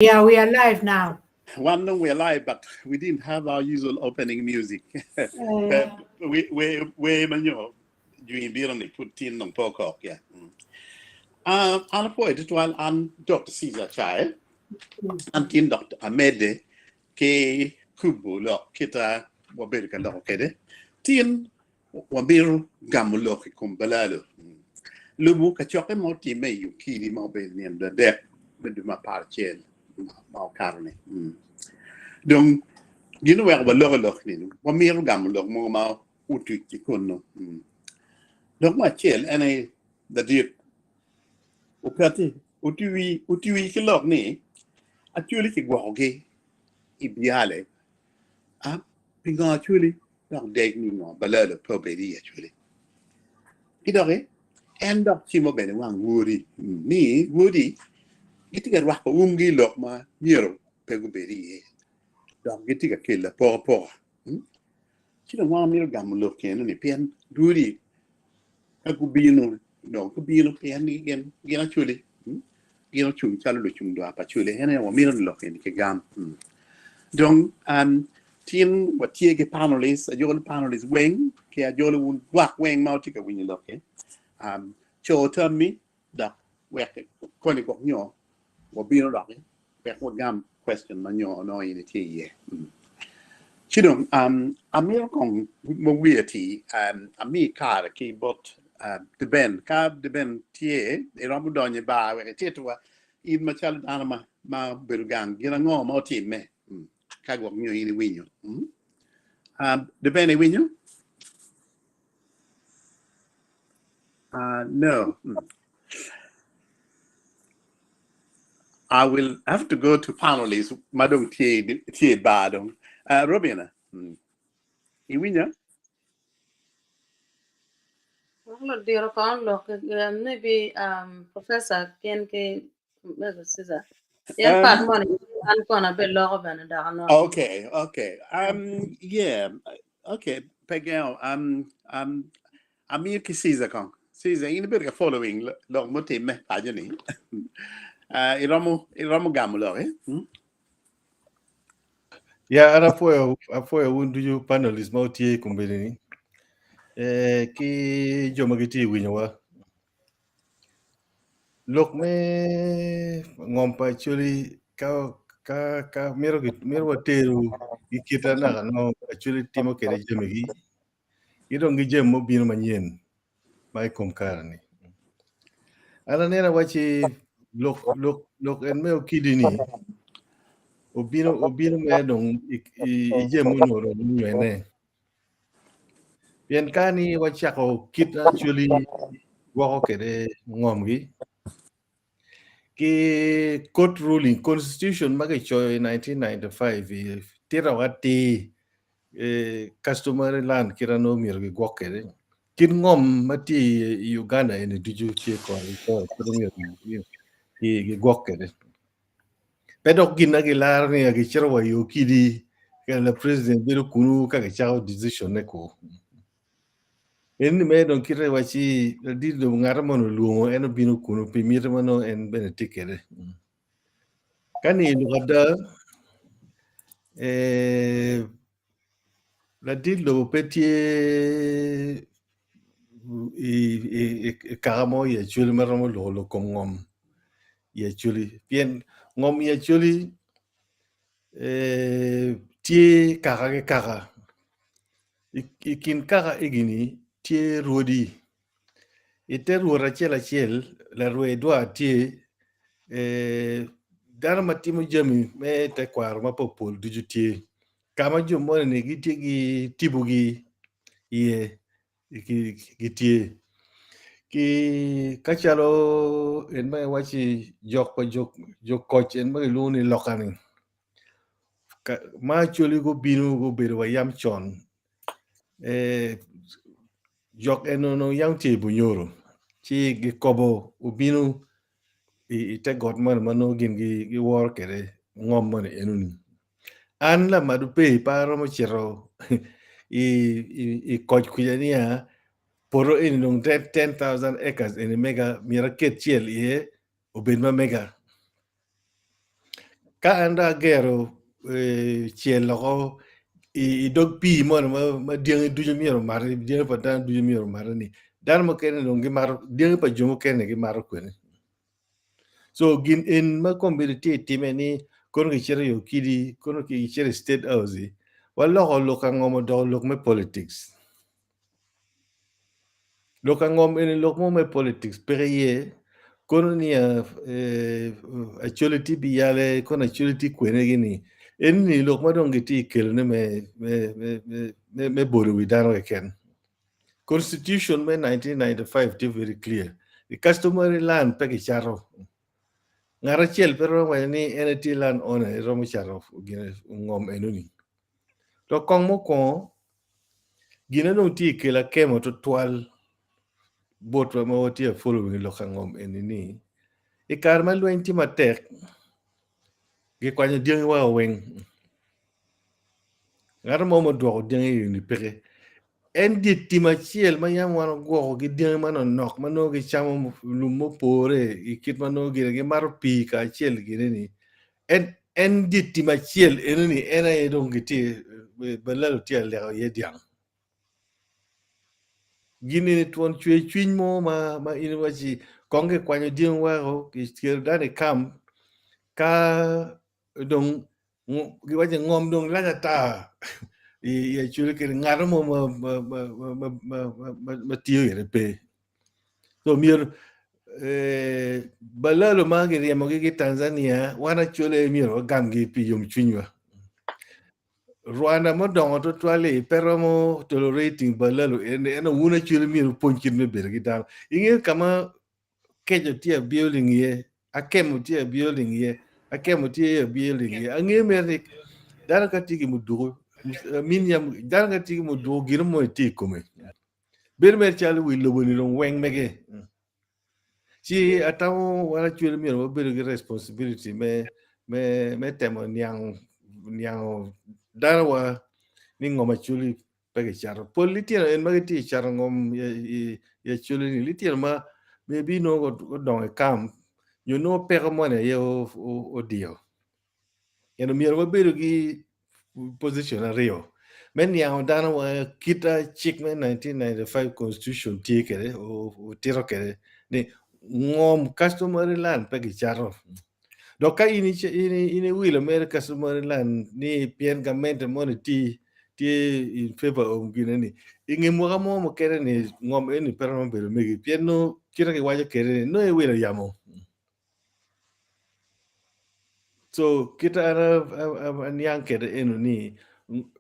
Yeah, we are live now. Wan dong we are live, but we didn't have our usual opening music. We we we ma nyo jwi bino ni pud tin dong pe okok ya. Uh, an apwoyo tutwal an Dr. Caesar Chae. An tin dok amedde ki kubo lok kita wabedo ka loko kwede. Tin Wamito gamo lok i kom balalo lobo kacokke ma otimme i Ukili ma obedo nino adek me dwe me aparacel ma okato-ni. Dong gin oweko waloko lok ni wamito gamo lok mogo ma otuc ki kunnu. Lok me acel en aye ladit okati otiwi ki lok ni Acholi kigwokogi i Biale. Pingo Acholi dok deg ni ngo balalo pe obed i Acholi? Ki doki en dok cimo bene wang wodi ni wodi gitye ka rwako umgi i lok ma myero pe gubed iye dok gitye ka kelo apokapoka. Ci dong wan wamito gamo lok eno-ni pien rwodi ka gubino dong gubino pien ni gin gin Acholi gin ocung calo lucung dwar pa Acholi en aye wamito ni lok eni kigam. Dong tin watye ki panelist ajolo panelist weng ki ajolo wun lwak weng ma wutye ka winyo lok-ki co tammi dok wek koni gwok nyo wabino doki wek wagam question ma nyo nongo in itye iye. Ci dong amito kong ma wiye ti ami kare ki bot Deben. Ka Deben tye iromo donyo i bar wek ititwa in macalo dano ma ma obedo gang gin ango ma otimme ka gwok nyo in iwinyo. Deben iwinyo? No. I will have to go to panelists ma dong tye tye i bar dong. Robina, iwinyo? Wek ludiro kong lok maybe professor gin ki Mego Caesar. Pien part moni an kono abe loko bene dok anwongo. Okay, okay. Yeah, okay. Pe gengo. Amiyo ki Caesar kong. Caesar, in ibedo ka following lok mutimme paco ni. Iromo iromo gamo lok eh? Hmm? Ya, an apwoyo apwoyo wun ducu panelists ma wutye i kombeddi ni eh, ki jo ma gitye i winyowa. Lok me ngom pa Acholi ka ka ka mito mito wateru i kite naka nongo Acholi timo kwede jamigi ki dong ki jami mubino manyen ma i kom kare-ni. An aneno awaci lok lok lok en me okidi-ni obino obino mere dong i i jami munongo dong munywene. Pien ka ni wacako kit Acholi gwoko kwede ngomgi ki court ruling constitution ma kicoyo i 1995 tito atir customary land kit ma nongo myero gigwok kwede kit ngom ma tye i Uganda eni ducu tye kore kit ma myero gigwok kwede. Pe dok gin na gilaro ni gicito wa i okidi la president bedo kunu ka gicako decision ne ko. En ni mere dong kite waci ladit dong ngat moni olwongo en obino kunu pi miti ma nongo en bene tye kwede. Ka ni lok ada eh, ladit lobo pe tye i, i, i kaka mo i Acholi ma romo loko lok kom ngom i Acholi pien ngom i Acholi eh, tye kaka ki kaka i, i kin kaka egini tye rwodi i te rwot acel acel larwe dwar tye eh, dano ma timo jami me tekwaro mapopol ducu tye ka ma jo moni gitye ki tipogi iye gitye ki ka calo en ma iwaci jok pa jokoc en ma kilwongo ni loka-ni ma Acholi gubino gubedo wa yam con jok eni onongo yam tye i Bunyoro ci gikobo obino i te got moni ma nongo gin giworo kwede ngom moni enoni. An lamadu pe pe aromo cito i koc kwija niya poto eni dong 10,000 acres eni mega myero aket cel iye obed ma mega. Ka an dong agero eh, cel oko i, i dog pii moni ma, ma dyangi ducu myero omati, dyangi pa dano ducu myero omati ni, dano mukene dong gimato, dyangi pa jo mukene gimato kwene. So gin en ma kombeddi tye itime ni kono kicito i Okidi, kono kicito i State House, waloko lok angom odoko lok me politics. Lok angom eni lok mo me politics peke iye kono niya Acholi tye biyale kono Acholi tye kwene gini eni lok ma dong gitye kelone me bolo wi dano keken. Constitution me 1995 tye very clear i customary land pe kicato ngat acel pe romo waco ni en etye land owner eromo cato gine ngom enoni. To kong mukwongo Gine dong tye i kelo akemo tutwal botwa ma watye ka following lok ka ngom eni ni i kare ma lweny tye matek gikwanyo dyangi wa weng ngat mo ma odwoko dyangi eni peke en dye tim acel ma yam wan ogwoko ki dyangi manonok ma nongo gicamo lum mupore i kit ma nongo gire gimato pii kacel gine ni En en dye tim acel enoni en aye dong gitye balalo tye aleko iye dyang. Gin eni twon cwer cwiny mo ma ma in iwaci kong gikwanyo dyangi weko gikelo dano i kam ka dong giwaco ni ngom dong lac ata i Acholi kede ngat mo ma ma ma ma ma ma ma tiyo kwede pe. So myero eh, balalo ma giryemogi ki Tanzania wan Acholi aye myero wagamgi pi yomcwinywa. Rwanda mudongo tutwal-li pe romo tolerating balalo eni ento wun Acholi myero wupwony kit me bedo ki dano. Ingeyo ka ma keco tye abuilding iye, akemo tye abuilding iye, akemo tye abuilding iye. Angeyo mere ni dano ka tye ki muduku, min yam dano ka tye ki muduku gino mo tye i kome. Bedo mere calo wi lobo-ni dong weng mege. Ci atamo wan acwele myero wabedo ki responsibility me me me temo niang niango danowa ni ngom acwali pe kicato. Pol litino en ma gitye ka cato ngom i i acwali ni litino ma maybe nongo gudongo i camp nyo nongo peko moni aye odiyo. Ento myero wabedo ki position aryo me niango dano wa kit cik me 1995 constitution tye kwede otito kwede ni ngom customary land pe kicato dok ka in iwilo mere customary land ni pien gamente moni tye tye in favor of gine ni inge mwaka mo mukene ni ngom eni pe romo bedo megi pien nongo kite kiwaco kwede ni nongo iwilo yamo. So kit an aniang kwede eno ni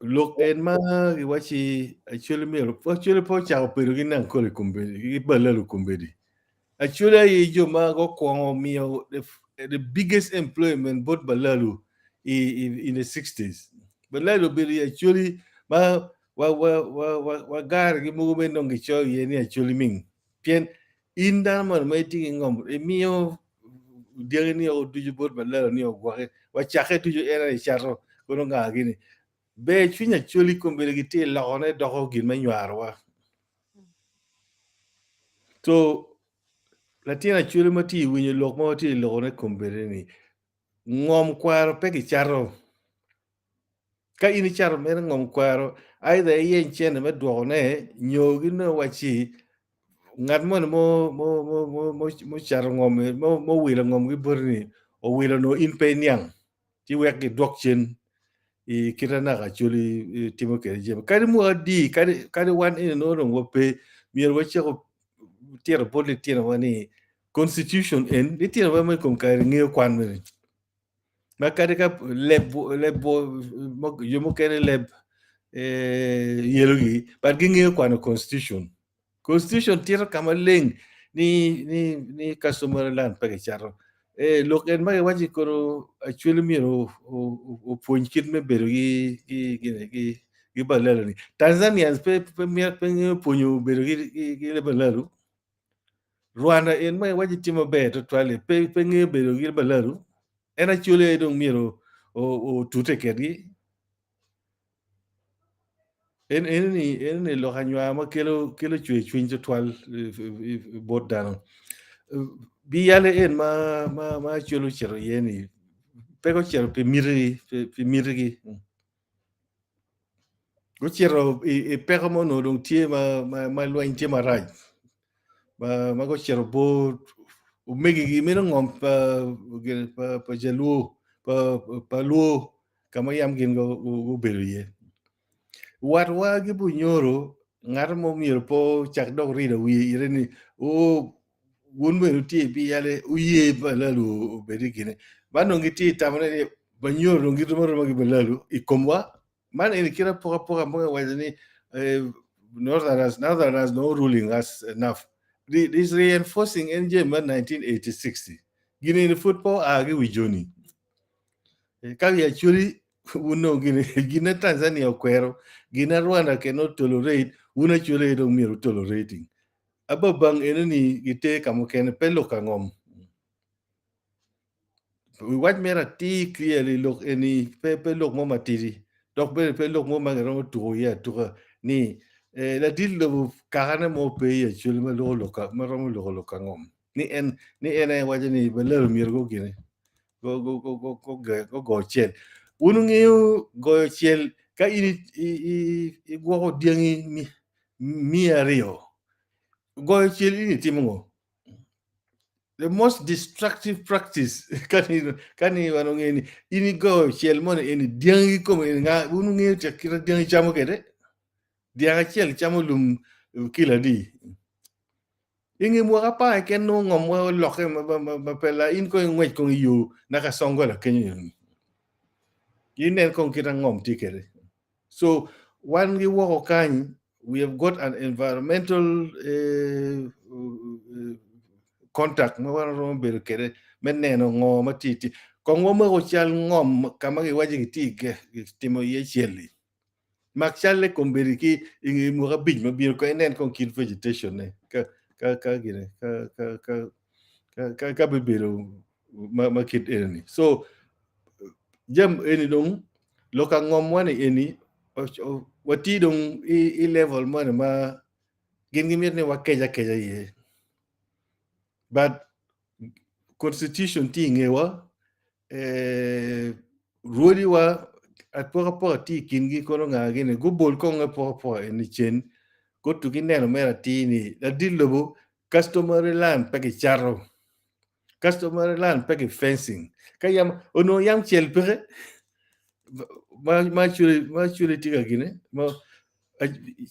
lok en ma giwacci Acholi myero Acholi pe ocako bedo ki Nyankole kombeddi ki Balalu kombeddi. Acholi aye jo ma gukwongo miyo the, the biggest employment bot Balalu i, i, in the 60s. Balalu obedo i Acholi ma wa wa wa wa wa garigi mogo bene dong gicoyo iye ni Acholi ming pien In dano moni ma itye ki ngom, imiyo dyangi ni o ducu bot balalo ni ogwoki, wa cakke ducu en aye cato kono nga gini. Ber cwiny Acholi kombeddi gitye lokone doko gin me nywarowa. So latin Acholi ma tye winyo lok ma watye lokone kombeddi ni ngom kwaro pe kicato. Ka in icato mere ngom kwaro, either iyeny cente me dwokone nyo ginongo wacci ngat moni mo mo mo mo mo mucato ngom mo muwilo ngom ki boti ni owilo nongo in pe iniang ci wek gidwok cen i kite naka Acholi timo kwede jami. Kadi mwaka adi kadi kadi wan eni nongo dong wape myero wacako tito bot litinowa ni constitution en litinowa ma i kom kare ngeyo kwan mene ma kadi ka leb leb jo mukene leb yelogi but gingeyo kwano constitution. Constitution tito ka maleng ni ni ni customary land pe kicato. Eh, lok en ma giwaco kono Acholi myero opwony kit me bedo gi gi gi gi gi balalo ni. Tanzanians pe pe pe ngeyo pwonyo bedo gi gi gi balalo. Rwanda en ma iwaco tye maber tutwal-li pe pe ngeyo bedo gi balalu en Acholi aye dong myero otute kedgi. En enoni enoni lok anywar ma kelo kelo cwer cwiny tutwal bot dano. Biyale en ma ma ma Acholi ocito iye ni. Pe gucito pi mitigi, pi mitigi. Gucito i peko ma onongo dong tye ma lweny tye marac ma gucito bot omegigi meno ngom pa jaluo pa luo ka ma yam gin gubedo iye. Watwa ki Bunyoro ngat mo myero pe ocak dok rido wiye ire ni oo wun bene wutye i biyale wuye balalu obed i kine. Man dong gitye tamone ni Banyoro dong girom aroma ki balalu i komwa. Man eni kit apokapoka mo giwaco ni Northerners, Northerners no ruling us enough. This reinforcing en jami ma 1986 gin eni pud pe oa ki wi joni. Ka i Acholi wun dong gin gin Tanzania okwero, gin Rwanda cannot tolerate, wun Acholi aye dong myero tolerating. Ababang eno ni giter ka mukene pe lok angom. Wac mere atir clearly lok eni pe pe lok mo matidi dok bene pe lok mo ma giromo tuko iye atuka ni eh, ladit lobo kakane mo pe i Acholi ma loko lok ma romo loko lok angom ni en ni en aye waco ni balalo myero gugine go go go go go go go cel. Wun wungeyo goyo cel ka in igwoko dyangi 200 goyo cel in itimo ngo? The most destructive practice kani kani wan ongeyo ni in igoyo cel moni eni dyangi kikome eni nga wun wungeyo tek kit ma dyangi camo kwede? Dyang acel camo lum kilo adi? I nge mwaka apar keken nongo ngomwa olokke ma pe la in kong ingwec kong i yo naka Songola kenyo eni. Inen kong kit ma ngom tye kwede. So wan ki woko kany we have got an environmental uh, contact ma wan romo bedo kwede me neno ngo ma tye tye. Kong wamako cal ngom ka ma giwaco gitye timo iye cel-li. Mak calle kombeddi ki i nge mwaka abic ma bino kong inen kong kit vegetation ne ka ka ka gine ka ka ka ka ka ka bibedo ma, ma kit eni. So jam eni dong lok angom wani eni watye dong i, i level moni ma gin gimito ni wakec akeca iye. But constitution tye i ngewa eh, rwodiwa apokapoka tye i kingi kono nga gini gubol kong apokapoka eni cen gutu gineno mere atir ni ladit lobo customary land pe kicato customary land pe ki fencing ka yam onongo yam cel peke ma ma actually ma actually tye ka gine ma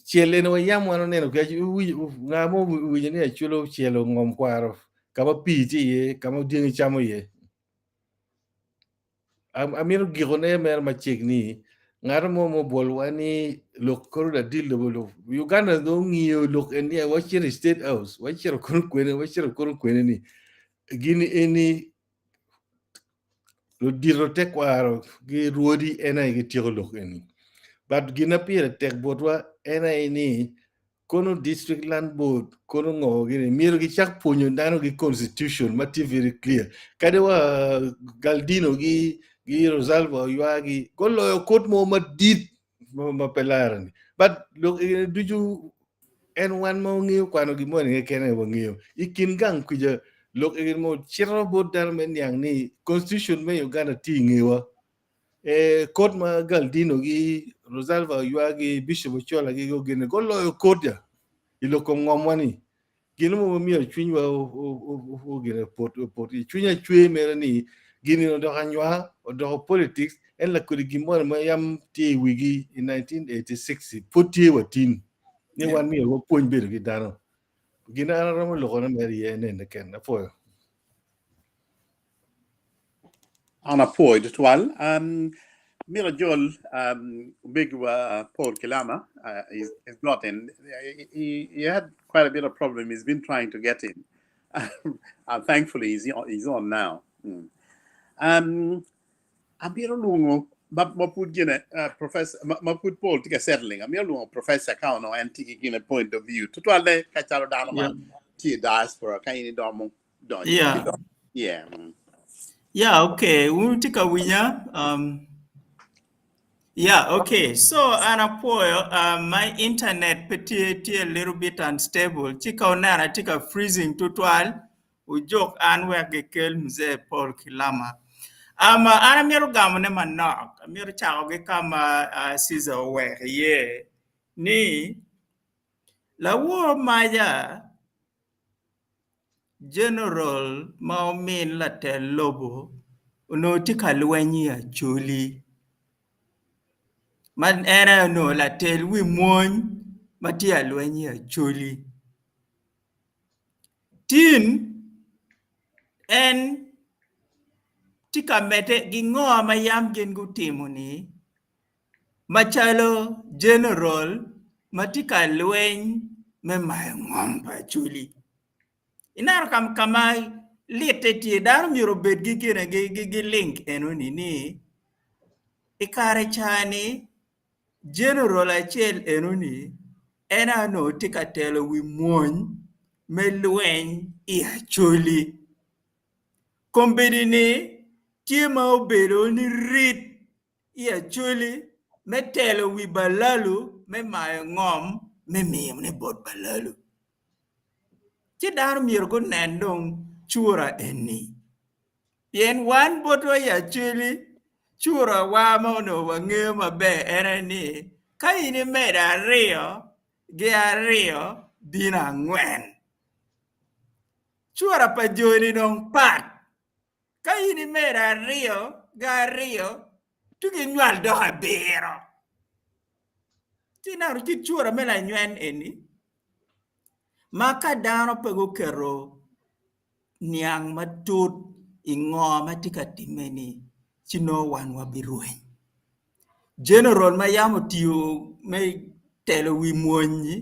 cel eni wa yam wan oneno ki nga mo owinyo ni aculo ocelo ngom kwaro ka ma pii tye iye ka ma dyangi camo iye Amito gikone mere macek ni ngat mo ma obwolowa ni lok koro ladit lobo lok Uganda dong ongiyo lok eni wacito i state house wacito kono kwene wacito kono kwene ni gini eni ludito tekwaro ki rwodi en aye gityeko lok eni but gin ma pire tek botwa en aye ni kono district land board kono ngo gini myero gicak pwonyo dano gi constitution ma tye very clear kadi wa Galdino gi gi Rosalba oywagi guloyo kot mo madit ma pe lare ni but lok eni ducu en wan ma wangeyo kwano gin moni keken aye wangeyo i kin gang kwija lok eni mo cito bot dano me niang ni constitution me Uganda tye i ngewa Eh, kot ma Galdino gi Rosalva oywagi Bishop Ochola gi gogene goloyo kot ya i lok kom ngomwa ni gin mo myero cwinywa ogine opot opot i cwinya cwe mere ni gini odoko anywa odoko politics en lakodi gin moni ma yam tye i wigi i 1986 pud tye wa tin ni wan myero wapwony bedo ki dano gin an aromo lokone mere iye ene keken apwoyo. An apwoyo tutwal. Um, Mira Joel, um, big Paul Kilama, he's got in. He had quite a bit of problem. He's been trying to get in. Thankfully, he's on now. Amiro lwongo ma pud gine professor ma pud Paul tye ka settling amiro lwongo professor ka onongo en tye ki gine point of view tutwalle ka calo dano ma tye i diaspora ka in idomo donyo Yeah. yeah. Yeah, okay. Wun tye ka winya? Yeah, okay. So an apwoyo my internet pe tye tye a little bit unstable. Ci ka wuneno atye ka freezing tutwal, wujuk an wek gikel Mzee Paul Kilama. Um, an amito gamone manok, amito cako ki ka ma uh, Caesar oweko iye ni lawor maca General ma omin latel lobo onongo tye ka lweny i Acholi ma en aye onongo latel wi mwony ma tye ka lweny i Acholi. Tin en tye ka medde ki ngo ma yam gin gutimo-ni macalo jeneral ma tye ka lweny me mayo ngom pa Acholi. Ineno ka ma litte tye dano myero obed ki gine ki link enoni ni i kare ca-ni jeneral acel enoni en aye onongo tye ka telo wi mwony me lweny i Acholi. Kombeddi-ni tye ma obedo ni rit i Acholi me telo wi balalu me mayo ngom me miyone bot balalu. Ci dano myero gunen dong cura eni pien wan botwa i Acholi curawa ma onongo wangeyo maber en aye ni ka in imedo aryo ki aryo bino angwen. Cura pa joni dong pat. Ka in imedo aryo ki aryo, ci ginywal dok abiro. Ci ineno kit cura me lanywen eni, ma ka dano pe guketo niang matut i ngo ma tye ka timme-ni, ci nongo wan wabirweny. Jeneral ma yam otiyo me telo wi mwony-nyi,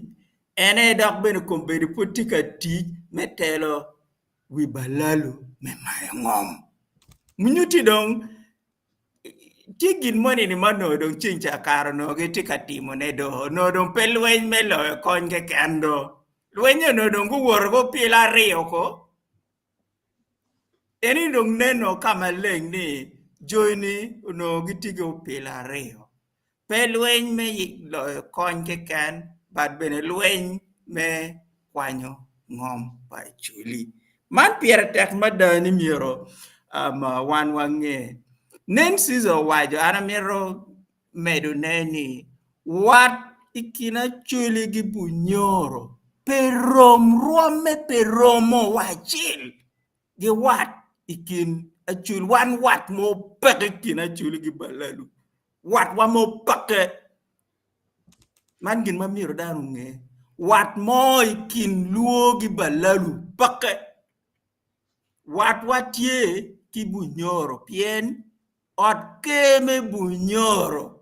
en aye dok bene kombeddi pud tye ka tic me telo wi balalu me mayo ngom. Munyutti dong tye gin moni ni ma onongo dong ceng ca kare onongo gitye ka timone do, onongo dong pe lweny me loyo kony keken do, lweny-nyi onongo dong guwoto ki opilo aryo ko. Eni dong neno ka maleng ni joni onongo gitye ki opilo aryo. Pe lweny me loyo kony keken but bene lweny me kwanyo ngom pa Acholi. Man pire tek mada ni myero wan wange. Nen Caesar owaco an amito medone ni wat i kin Acholi ki Bunyoro pe rom, rwomme pe romo wa acel ki wat i kin Acholi. Wan wat mo peke i kin Acholi ki Balalu. Watwa mo peke. Man gin ma myero dano onge. Wat mo i kin Luo ki Balalu peke. Watwa tye ki Bunyoro pien ot ker me Bunyoro,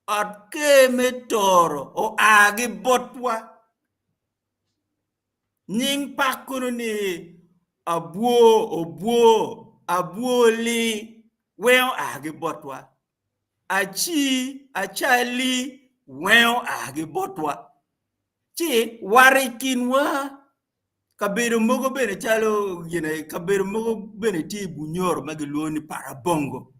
ot ker me Toro oa ki botwa. Nying pak kono ni abwo, obwo, abwoli weng oa ki botwa. Aci, acali weng oa ki botwa. Ci wat i kinwa Kabedo mogo bene calo gine kabedo mogo bene tye i Bunyoro ma gilwongo ni Parabongo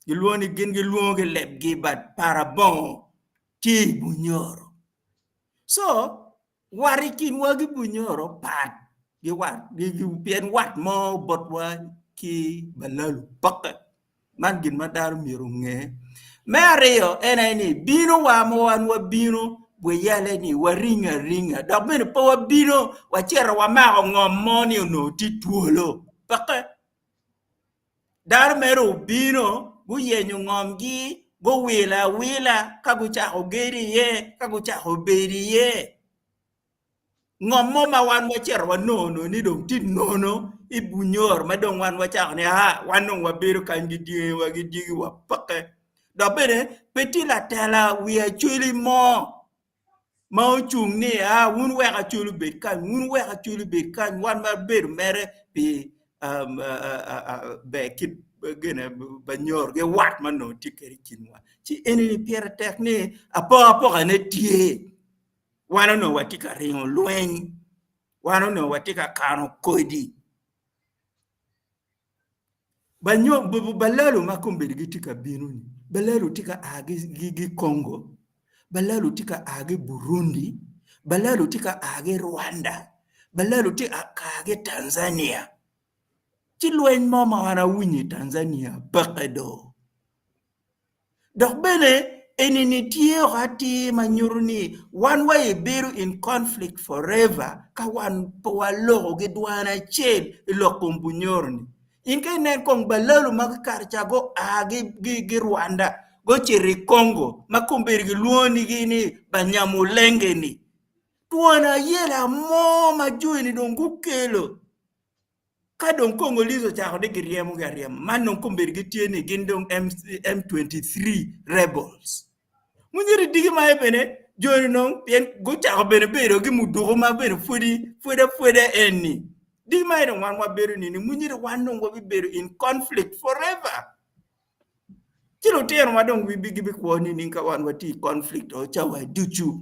gilwongo ni gin gilwongo ki lebgi but Parabongo tye i Bunyoro so wat i kinwa ki Bunyoro pat gi wat pien wat mo botwa ki Balalu peke. Man gin ma dano myero onge. Me aryo en aye ni bino wa ma wan wabino weyale ni waringo aringa dok bene pe wabino wacito wamako ngom mo ni onongo tye twolo peke. Dano mere obino guyenyo ngomgi guwilo awila ka gucako gedo iye ka gucako bedo iye. Ngom mo ma wan wacito wanongo onongo ni dong tye nono i Bunyoro ma dong wan wacako ni aa wan dong wabedo kany ki dyangiwa ki dyegiwa peke. Dok bene pe tye latela wi acholi mo ma ocung ni aa wun wek acholi obed kany wun wek acholi obed kany wan wabedo mere pi ber kit gine banyoro ki wat ma onongo tye kwede i kinwa. Ci enini pire tek ni apokapoka-ne tye. Wan onongo watye ka ringo lweny, wan onongo watye ka kano kodi. Balalo ma kombeddi gitye ka bino-ni, balalo tye ka a ki Congo, balalo tye ka a ki Burundi, balalo tye ka a ki Rwanda, balalo tye ka a ki Tanzania. Ci lweny mo ma wan awinyo i Tanzania peke do. Dok bene eni-ni tye oko atir ma nyuto ni wan wa ibedo in conflict forever ka wan pe waloko ki dwan acel i lok kom Bunyoro-ni. In ka inen kong balalu ma kare ca gua ki Rwanda gucito i Congo ma kombeddi gilwongo ni Banyamulenge-ni, twon ayela mo ma joni dong gukelo Ka dong Congolese ocako ni giryemogi aryema, man dong kombeddi gitye ni gin dong M23 rebels. Munyiri digi ma bene joni dong pien gucako bene bedo ki muduku ma bene pwodi pwod apwoda eni. Digi ma dong wan wabedo nini munyiri wan dong wabibedo in conflict forever. Ci lutino wa dong gibikwo nining ka wan watye i conflict o cawa ducu?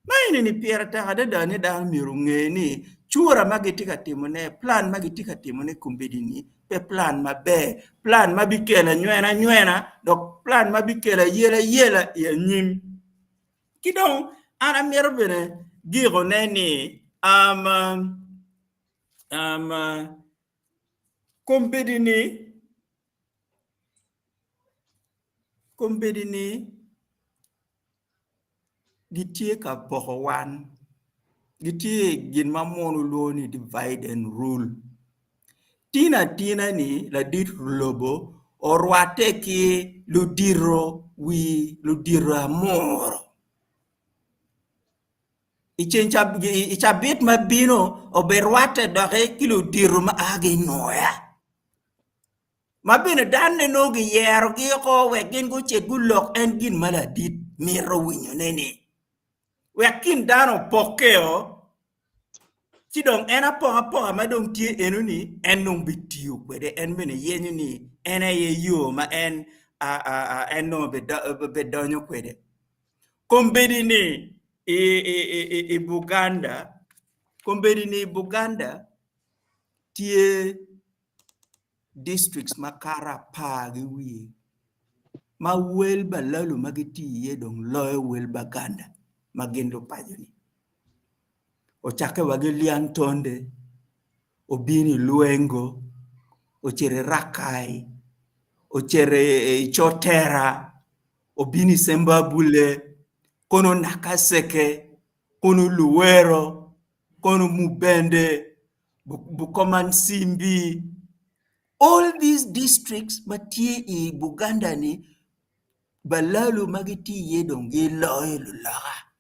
Ma eni-ni pire tek adada ni dano myero onge ni cura ma gitye ka timone, plan ma gitye ka timone kombeddi-ni pe plan maber, plan ma bikelo anywena anywena dok plan ma bikelo ayela ayela i anyim. Ki dong an amito bene gikone ni um, um, kombeddi-ni kombeddi-ni Gitye ka poko wan, gitye i gin ma munu lwongo ni divide and rule. Tin atina-ni ladit lobo orwatte ki ludito wi ludito amuru i cabit ma bino obirwatte doki ki ludito ma a ki i Nwoya. ma bene danne nongo giyerogi oko wek gin gucit gulok en gin ma ladit mito winyone-ni, wek kin dano opokkeo, ci dong en apokapoka ma dong tye eno-ni en dong bitiyo kwede, en bene yenyo ni en aye yo ma en en nongo bidonyo kwede. Kombeddi-ni i Buganda, kombeddi-ni i Buganda tye districts makato apar ki wiye ma wel balalu ma gitye iye dong loyo wel baganda ma gin lupaco-ni. Ocakke wa ki Lyantonde, obino i Lwengo, ocito i Rakai, ocito i Cotera, obino i Cembabule, kono Nakaseke, kono Luwero, kono Mubende, Bukomansimbi, all these districts ma tye i Buganda ni balalu ma gitye iye dong giloyo luloka.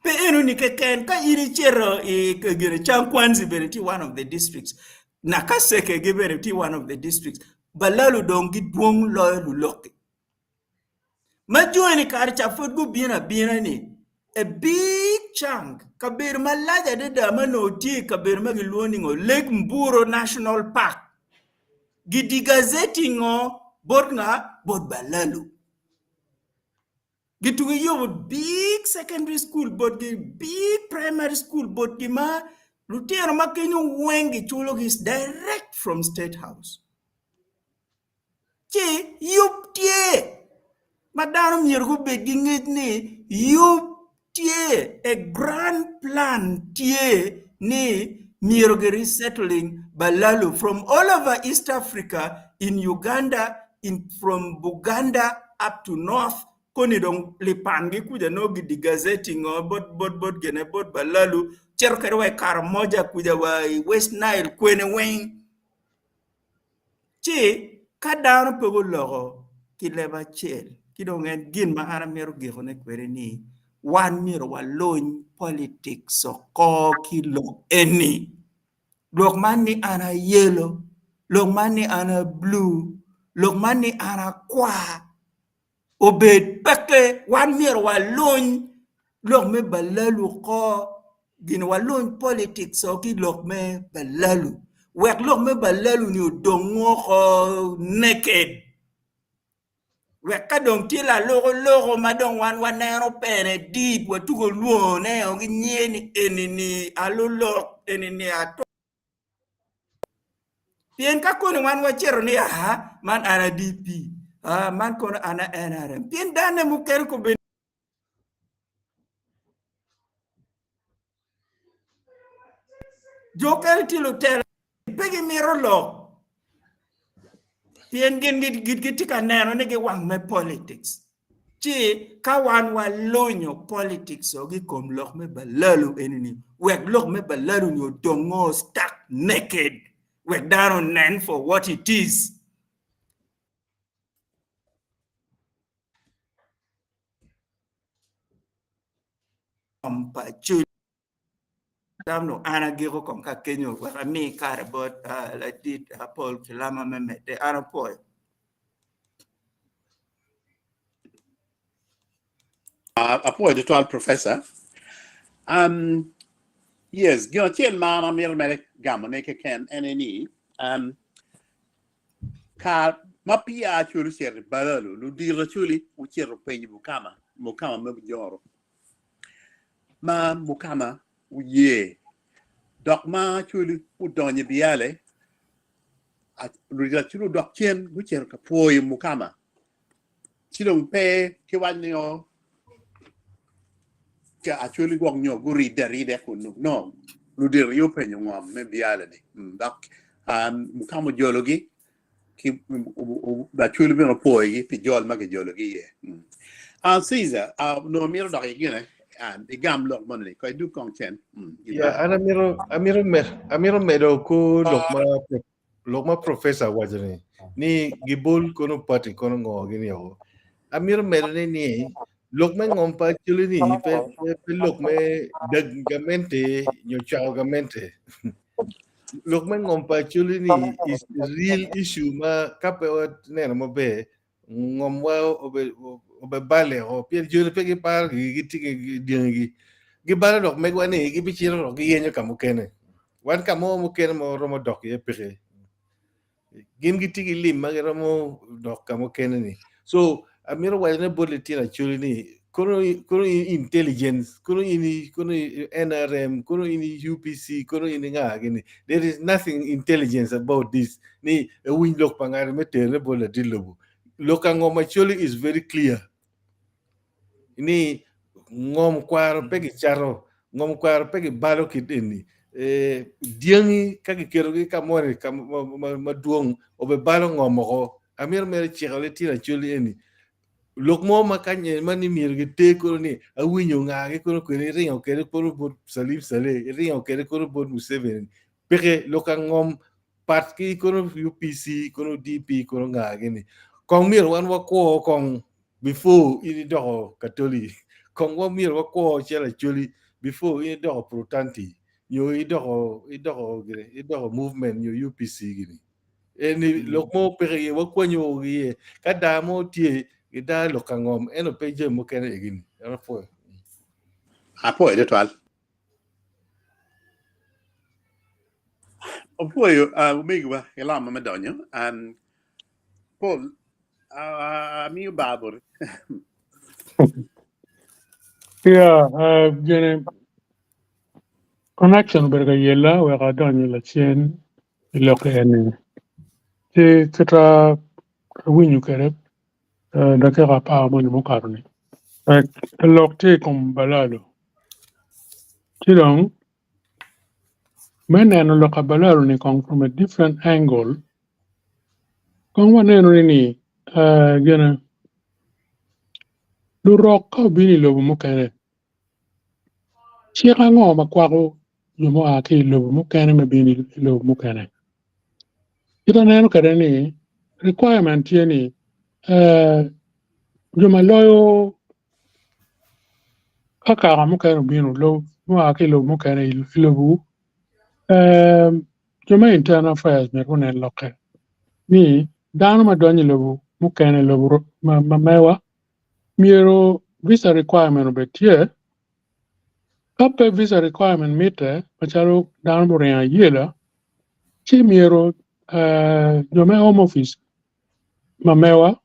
Pe enoni keken ka in icito i gine Kyankwanzi bene tye one of the districts, Nakaseke gi bene tye one of the districts, balalu dong gidwong loyo luloki. Ma joni kare ca pud gubino abina-ni, a big chunk, kabedo malac adada ma onongo tye i kabedo ma gilwongo ni ngo Lake Mburo National Park, gidigazeti ngo bot nga? Bot balalu. Gituko giyubo big secondary school botgi, big primary school botgi ma lutino ma kenyo weng giculogi direct from state house. Ci yub tye ma dano myero gubed ki ngec ni yub tye a grand plan tye ni myero gi resettling balalu from all over East Africa in Uganda in from Buganda up to North koni dong lipangi kuca nongo gi degazetting o bot bot bot gine bot balalu cito kwede wa i Karamoja kuca wa i West Nile kwene weng. Ci ka dano pe guloko ki leb acel, ci dong en gin ma an amito gikone kwede ni, wan myero waluny politics oko ki lok eni. Lok man ni an a yellow, lok man ni an a blue, lok man ni an akwar, obed peke wan myero waluny lok me balalu oko gin waluny politics o ki lok me balalu wek lok me balalu ni odong oko naked wek ka dong tye laloko loko ma dong wan waneno pene deep watuko lwongone o ki nyinge ni eni ni alulok eni ni ato Pien ka koni wan wacito ni aa man an a DP, aa man kono an a NRM, pien danne mukene kobedo Jo okene tye lutela pe gimito lok pien gin gitye ka neno ni giwang me politics. Ci ka wan walunyo politics o ki kom lok me balalu eni-ni, wek lok me balalu-ni odongo stark naked, wek dano onen for what it is. Pa Acholi. Tam dong an agiko kong ka kenyo wek ami kare bot ladit Paul Kilama me medde. An apwoyo. Apwoyo tutwal Professor. Um, yes, gin acel ma an amito mere gamone keken en aye ni um, kar ma peya Acholi ocito i Balalu, ludito Acholi ocito penyo Mukama, Mukama me Bujoro. Ma Mukama oye dok ma Acholi odonyo i Biale, ludito Acholi odok cen gucito ka pwoyo Mukama. Ci dong pe ki wac ni o ka Acholi gwok nyo guridde arida kunnu. No, ludito aye openyo ngom me Biale-ni. Dok Mukama ojologi ki Acholi bene opwoyogi pi jol ma kijologi iye. Caesar, onongo mito dok igine igam lok moni-ni, ko idug kong cen. Ya, an amito amito amito medo ko lok ma lok ma professor waco ni ni gibol kono party kono ngo gini o. Amito medo ni ni lok me ngom pa Acholi ni pe pe lok me dag gamente nyo cwako gamente. Lok me ngom pa Acholi ni is a real issue ma ka pe waneno maber ngomwa obe obe bale o pien joni pe giparo gi gitye ki dyangigi gibalo dok megwa ni gibicito dok giyenyo ka mukene wan ka mo mukene ma waromo dok iye peke gin gitye ki lim ma giromo dok ka mukene ni so amito waco ne bot litino Acholi ni kono kono in intelligence kono in kono NRM kono in UPC kono in nga gini there is nothing intelligence about this ni ewiny lok pa ngati me terone bot ladit lobo lok ka ngom Acholi is very clear ni ngom kwaro pe gicato ngom kwaro pe gibalo kit eni dyangi ka giketogi ka moni ka madwong obibalo ngom oko amito mere ciko litino Acholi eni lok mo ma kanye ma ni myero giter kono ni awinyo ngagi kono kwede iringo kwede kono bot Salim Saleh iringo kwede kono bot Museveni peke lok ka ngom pat ki kono UPC kono DP kono ngagi ni kong myero wan wakwo kong before in idoko Katoli kong wa myero wakwo calo Acholi before in idoko Protanti nyo idoko idoko gine idoko movement nyo UPC gini eni lok mo peke iye wakwanyo iye ka daa mo tye gidaa lok ka ngom ento pe jami mukene egini en apwoyo. Apwoyo tutwal. Opwoyo omegiwa ki lamo me donyo. Paul, amiyo bar boti. Yeah, gini connection obedo ka yella wek adony lacen i lok eni. Ci kita awinyo kwede dakika apar moni mukato ni lok tye i kom balalo. Ci dong me neno lok pa balalo ni kong from a different angle kong waneno ni ni gine lurok ka obino i lobo mukene cik ango ma kwako jo mua ki i lobo mukene me bino i lobo mukene. Kit aneno kwede ni requirement tye ni jo ma loyo Ka kaka mukene obino mua ki i lobo mukene i lobowu, jo me internal affairs myero gunen lokke ni dano ma donyo i lobo mukene i lobo ma mewa myero visa requirement obed tye. Ka pe visa requirement mitte macalo dano muringo ayela ci myero jo me home office ma mewa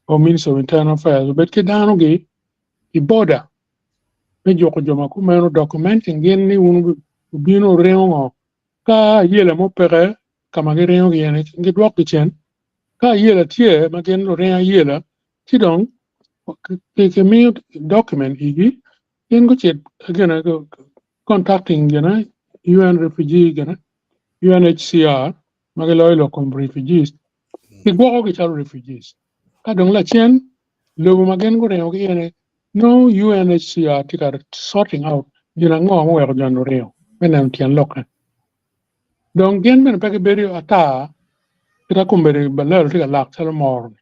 or Ministry of Internal Affairs obed ki danogi i border me juko jo ma kumeno documenting gin ni wun wubino wuringo ngo ka ayela mo peke ka ma giringo ki iye-ni gidwokgi cen ka ayela tye ma gin luring ayela ci dong kimiyo document igi gin gucit gine contacting gine UN refugee gine UNHCR ma giloyo lok kom refugees gigwokogi calo refugees. Ka dong lacen lobo ma gin guringo ki iye-ni nongo UNHCR tye ka sorting out gin ango ma oweko jo-ni oringo me neno tyen lokke. Dong gin bene pe gibedo ata kita kombeddi balalo tye ka lak calo moro-ni.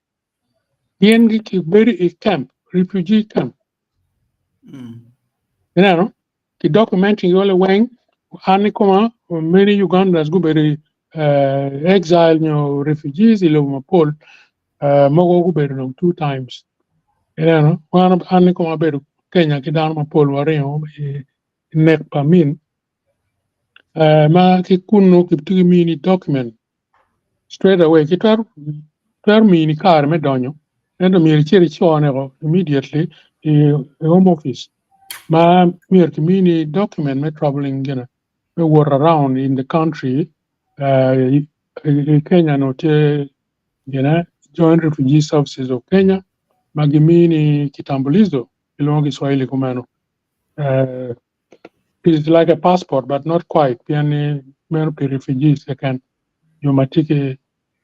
Gin gibedo i camp, refugee camp. Ineno? Ki documenting gi weng an i koma many Ugandans gubedo i exile nyo refugees i lobo mapol mogo gubedo dong 2 times. Ineno? An i koma abedo Kenya ki dano mapol waringo i nek pa min ma ki kunu kitye ki mini document straight away ki twero twero mini kare me donyo ento myero icit icone immediately i home office ma myero kimini document me traveling gine me wot around in the country. I Kenya no tye gine Joint Refugee Services of Kenya ma gimini kitambulisho kilwongo ki Swahili kumeno. It's like a passport but not quite, pien ni meno pi refugees keken, jo ma tye ki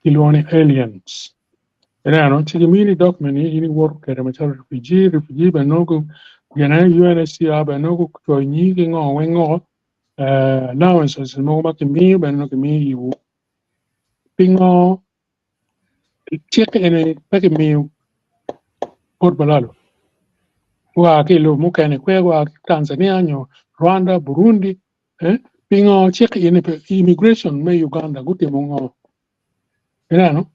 kilwongo ni aliens. Ineno, ci gimini document ni in iwoto kwede macalo refugee. Refugee bene nongo gine UNHCR bene nongo gucoyo nyingi ki ngo weng ngo, allowances mogo ma kimiyo bene nongo kimiyo iwu. Pingo cik eni pe kimiyo bot balalo gua ki i lobo mukene kwer gua ki Tanzania nyo Rwanda, Burundi? Pingo cik eni pe immigration me Uganda gutimo ngo? Ineno?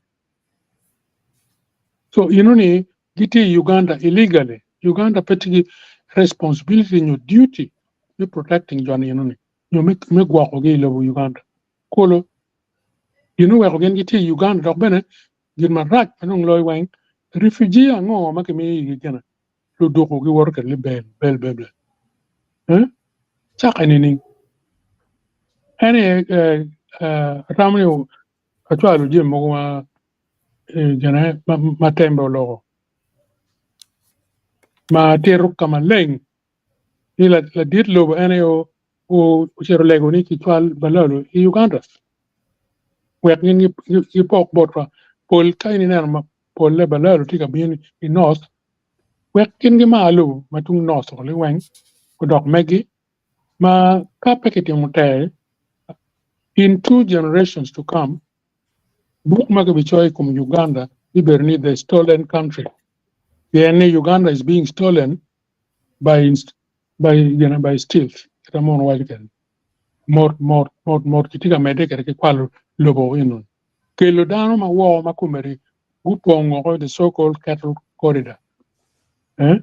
So inoni gitye i Uganda illegally. Uganda pe tye ki responsibility nyo duty me protecting joni enoni nyo me gwokogi i lobo Uganda. Kolo gin oweko gin gitye i Uganda dok bene gin marac ma dong loyo weng, refugee ango ma kimiyo igi gine luduku giwoto kwede libel bel bel bel, eh? Cake nining? En aye atamo ni acwalo jami mogo ma gine ma Tembe oloko ma tito ka maleng ni ladit lobo en aye ocito lego ni kicwal balalo i Uganda wek gin gipok botwa. Pol ka in ineno ma polle balalo tye ka bino i north wek gin gimar lobo ma tung north liweng odok megi ma ka pe kitimo ter in two generations to come, buk ma kibicoyo i kom Uganda bibedo ni the stolen country, pien ni Uganda is being stolen by stealth. Kita mono waco kede mot mot mot mot kitye ka medde kwede ki kwalo lobo eno kelo dano ma woko ma komedi gupongo oko the so called cattle corridor, eh?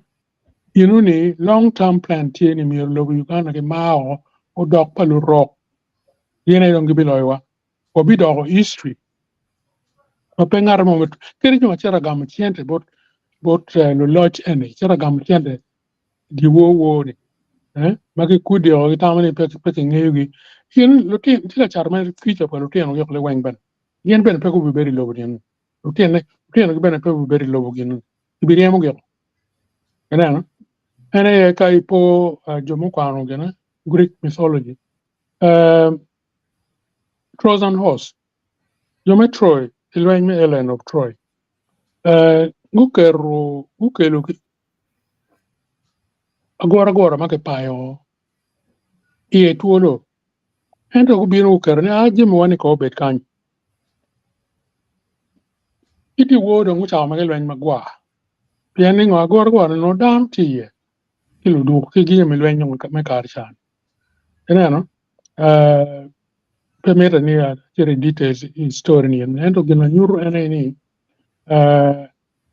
Ino ni long term plan tye ni myero lobo Uganda ki mao odok pa lurok. Gin aye dong gibiloyowa, wabidoko history ma pe ngat mo kadi jo ma cito gamo cente bot bot luloc eni cito gamo cente giwo wo ni, eh? Ma gikudio gitamo ni pe kingeyogi. In lutino tye ka cato mere future pa lutino gi liweng bene gin bene pe gubibedo i lobo ni lutine lutino gi bene pe gubibedo i lobo gin gibiryemo giko. Ineno, en aye ka ipo jo mukwano gine Greek mythology, Trojan horse, jo me Troy i lweny me Helen of Troy guketo gukelo aguragura ma kipayo iye twolo ento gubino guketo ni a jami wa ni ko obed kany ki dyewor dong gucako ma gilweny magwar pien ni ngo aguragura ni nongo dano tye iye ki luduk ki jami lweny me kare can. Ineno, pe mitte ni acit i details i story ni ento gin ma nyuto en aye ni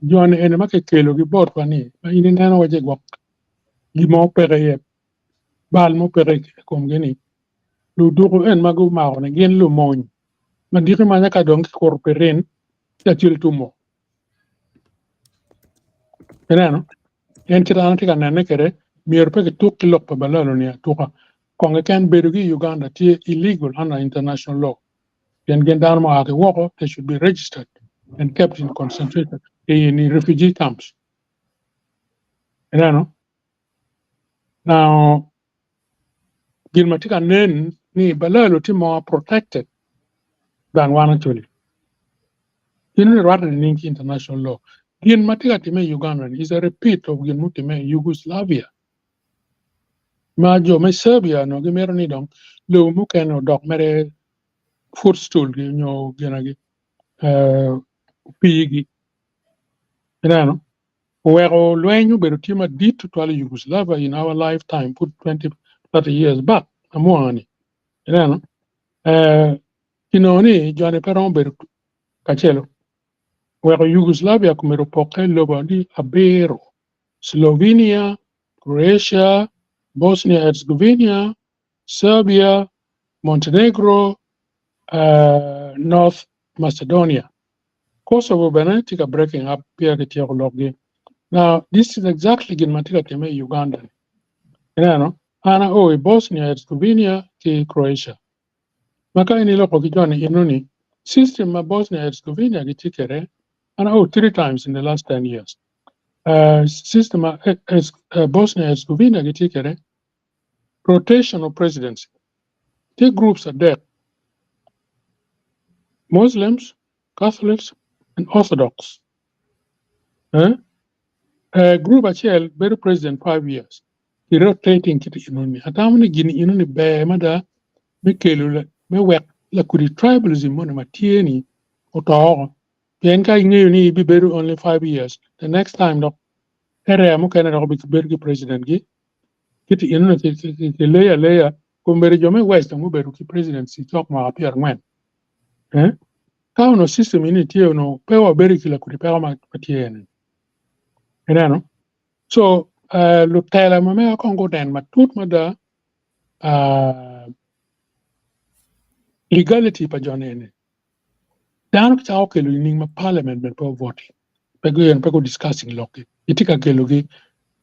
joni eni ma kikelogi botwa ni ma in ineno waci gwok gin mo peke iye, bal mo peke i komgi ni luduku en ma gumako ni gin lumony ma diki manya ka dong kikuto pi rin ci acel tumo. Ineno, en kit an atye ka nene kwede myero pe kituk ki lok pa balalo ni atuka. Kong keken bedo ki i Uganda tye illegal under international law pien gin dano ma oa ki woko. They should be registered and kept in concentration in refugee camps. Ineno, now gin ma tye ka nen ni Balalo tye more protected than wan Acholi. Gin ni rwatte nining ki international law? Gin ma tye ka timme i Uganda ni is a repeat of gin mutimme i Yugoslavia ma jo me Serbia onongo gimito ni dong lobo mukene odok mere footstool gi nyo ginagi opii-gi. Ineno? Oweko lweny obedo tye madit tutwal i Yugoslavia in our lifetime pud 20, 30 years back amwonga-ni. Ineno? Kinongo ni joni pe romo bedo kacelo. Oweko Yugoslavia komito opokke lobo adi abiro, Slovenia, Croatia, Bosnia-Herzegovina, Serbia, Montenegro, North Macedonia. Kosovo bene tye ka breaking up peya kityeko lokgi. Now this is exactly gin ma tye ka timme i Uganda ni. Ineno, an ao i Bosnia Herzegovina ki Croatia. Ma ka in iloko ki joni inongo ni system ma Bosnia Herzegovina gitye kwede, an ao 3 times in the last 10 years. System ma Bosnia Herzegovina gitye kwede rotational presidency. Tye groups adek, Muslims, Catholics and Orthodox. Group acel bedo president 5 years. Ki rotating kit enoni. Atamo ni gin enoni ber mada me kelo me wek lakudi tribalism moni ma tye ni oto oko. Pien ka ingeyo ni ibibedo only 5 years, the next time dok area mukene dok obibedo ki president gi kit enoni ki leyo aleya kun bedo jo me west dong gubedo ki presidency cok mwaka 40. Ka ono system ini tye ono pe wabedo ki lakudi peko ma tye eni. Ineno? So lutela ma mega kong gunen matut mada legality pa joni eni. Dano kicako kelo nining ma parliament bene pe ovoti. Pe guyen pe gu discussing lokgi. Gitye ka kelogi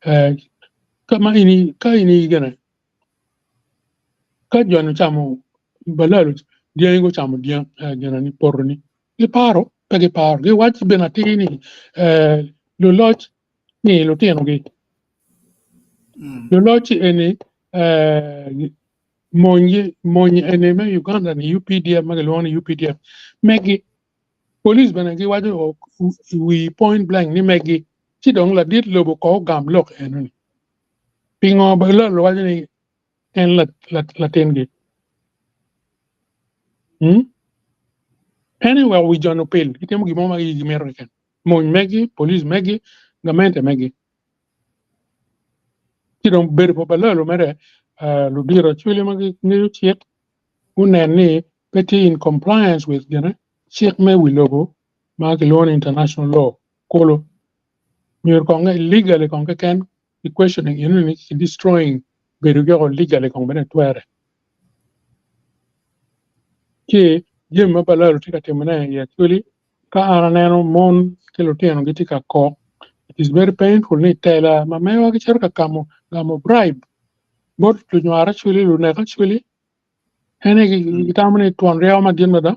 ka ma ini ka ini gene ka joni ocamo balalo dyangi gucamo dyang gina ni poto ni giparo pe giparo giwaco bene atir ni luloc ni lutinogi luloc eni mony mony eni me Uganda ni UPDF ma gilwongo ni UPDF megi police bene giwaco i wi point blank ni megi ci dong ladit lobo ko ogam lok enoni pingo balalo waco ni en latingi. Anyway, wi joni opil gitimo gin mo ma igi mito keken. Mony megi, police megi, gamente megi. Ci dong bedo pa balalo mere ludito acwali ma gingeyo cik gunen ni pe tye in compliance with gine cik me wi lobo ma kilwongo ni international law kulu. Myero kong legally kong keken ki questioning eno ni ki destroying bedo giko legally kong bene twere. Ci jami ma balalo tye ka timone i actually ka an aneno mon ki lutino gitye ka kok it is very painful ni tela ma mewa gicito ka kamo gamo bribe bot lunywar actually lunek actually ene gitamo ni twon ryeko madit mada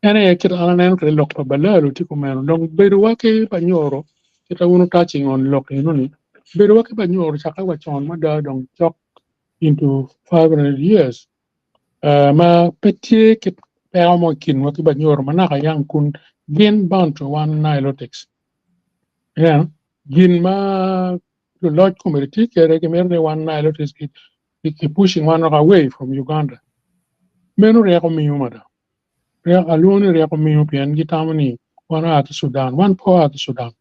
En aye kit an aneno kwede lok pa balalo tye kumeno dong bedowa ki banyoro kita wun touching on lok enoni bedowa ki banyoro cakke wa con mada dong cok into 500 years ma pe tye ki peko mo i kinwa ki banyoro ma naka yang kun gin Bantu wan Nilotics. Ineno gin ma luloc komedi tye kwede gimito ni wan Nilotics ki pushing wan away from Uganda. Meno ryeko miyo mada. Ryeko alwongo ni ryeko miyo pien gitamo ni wan oa ki Sudan. Wan pe oa ki Sudan.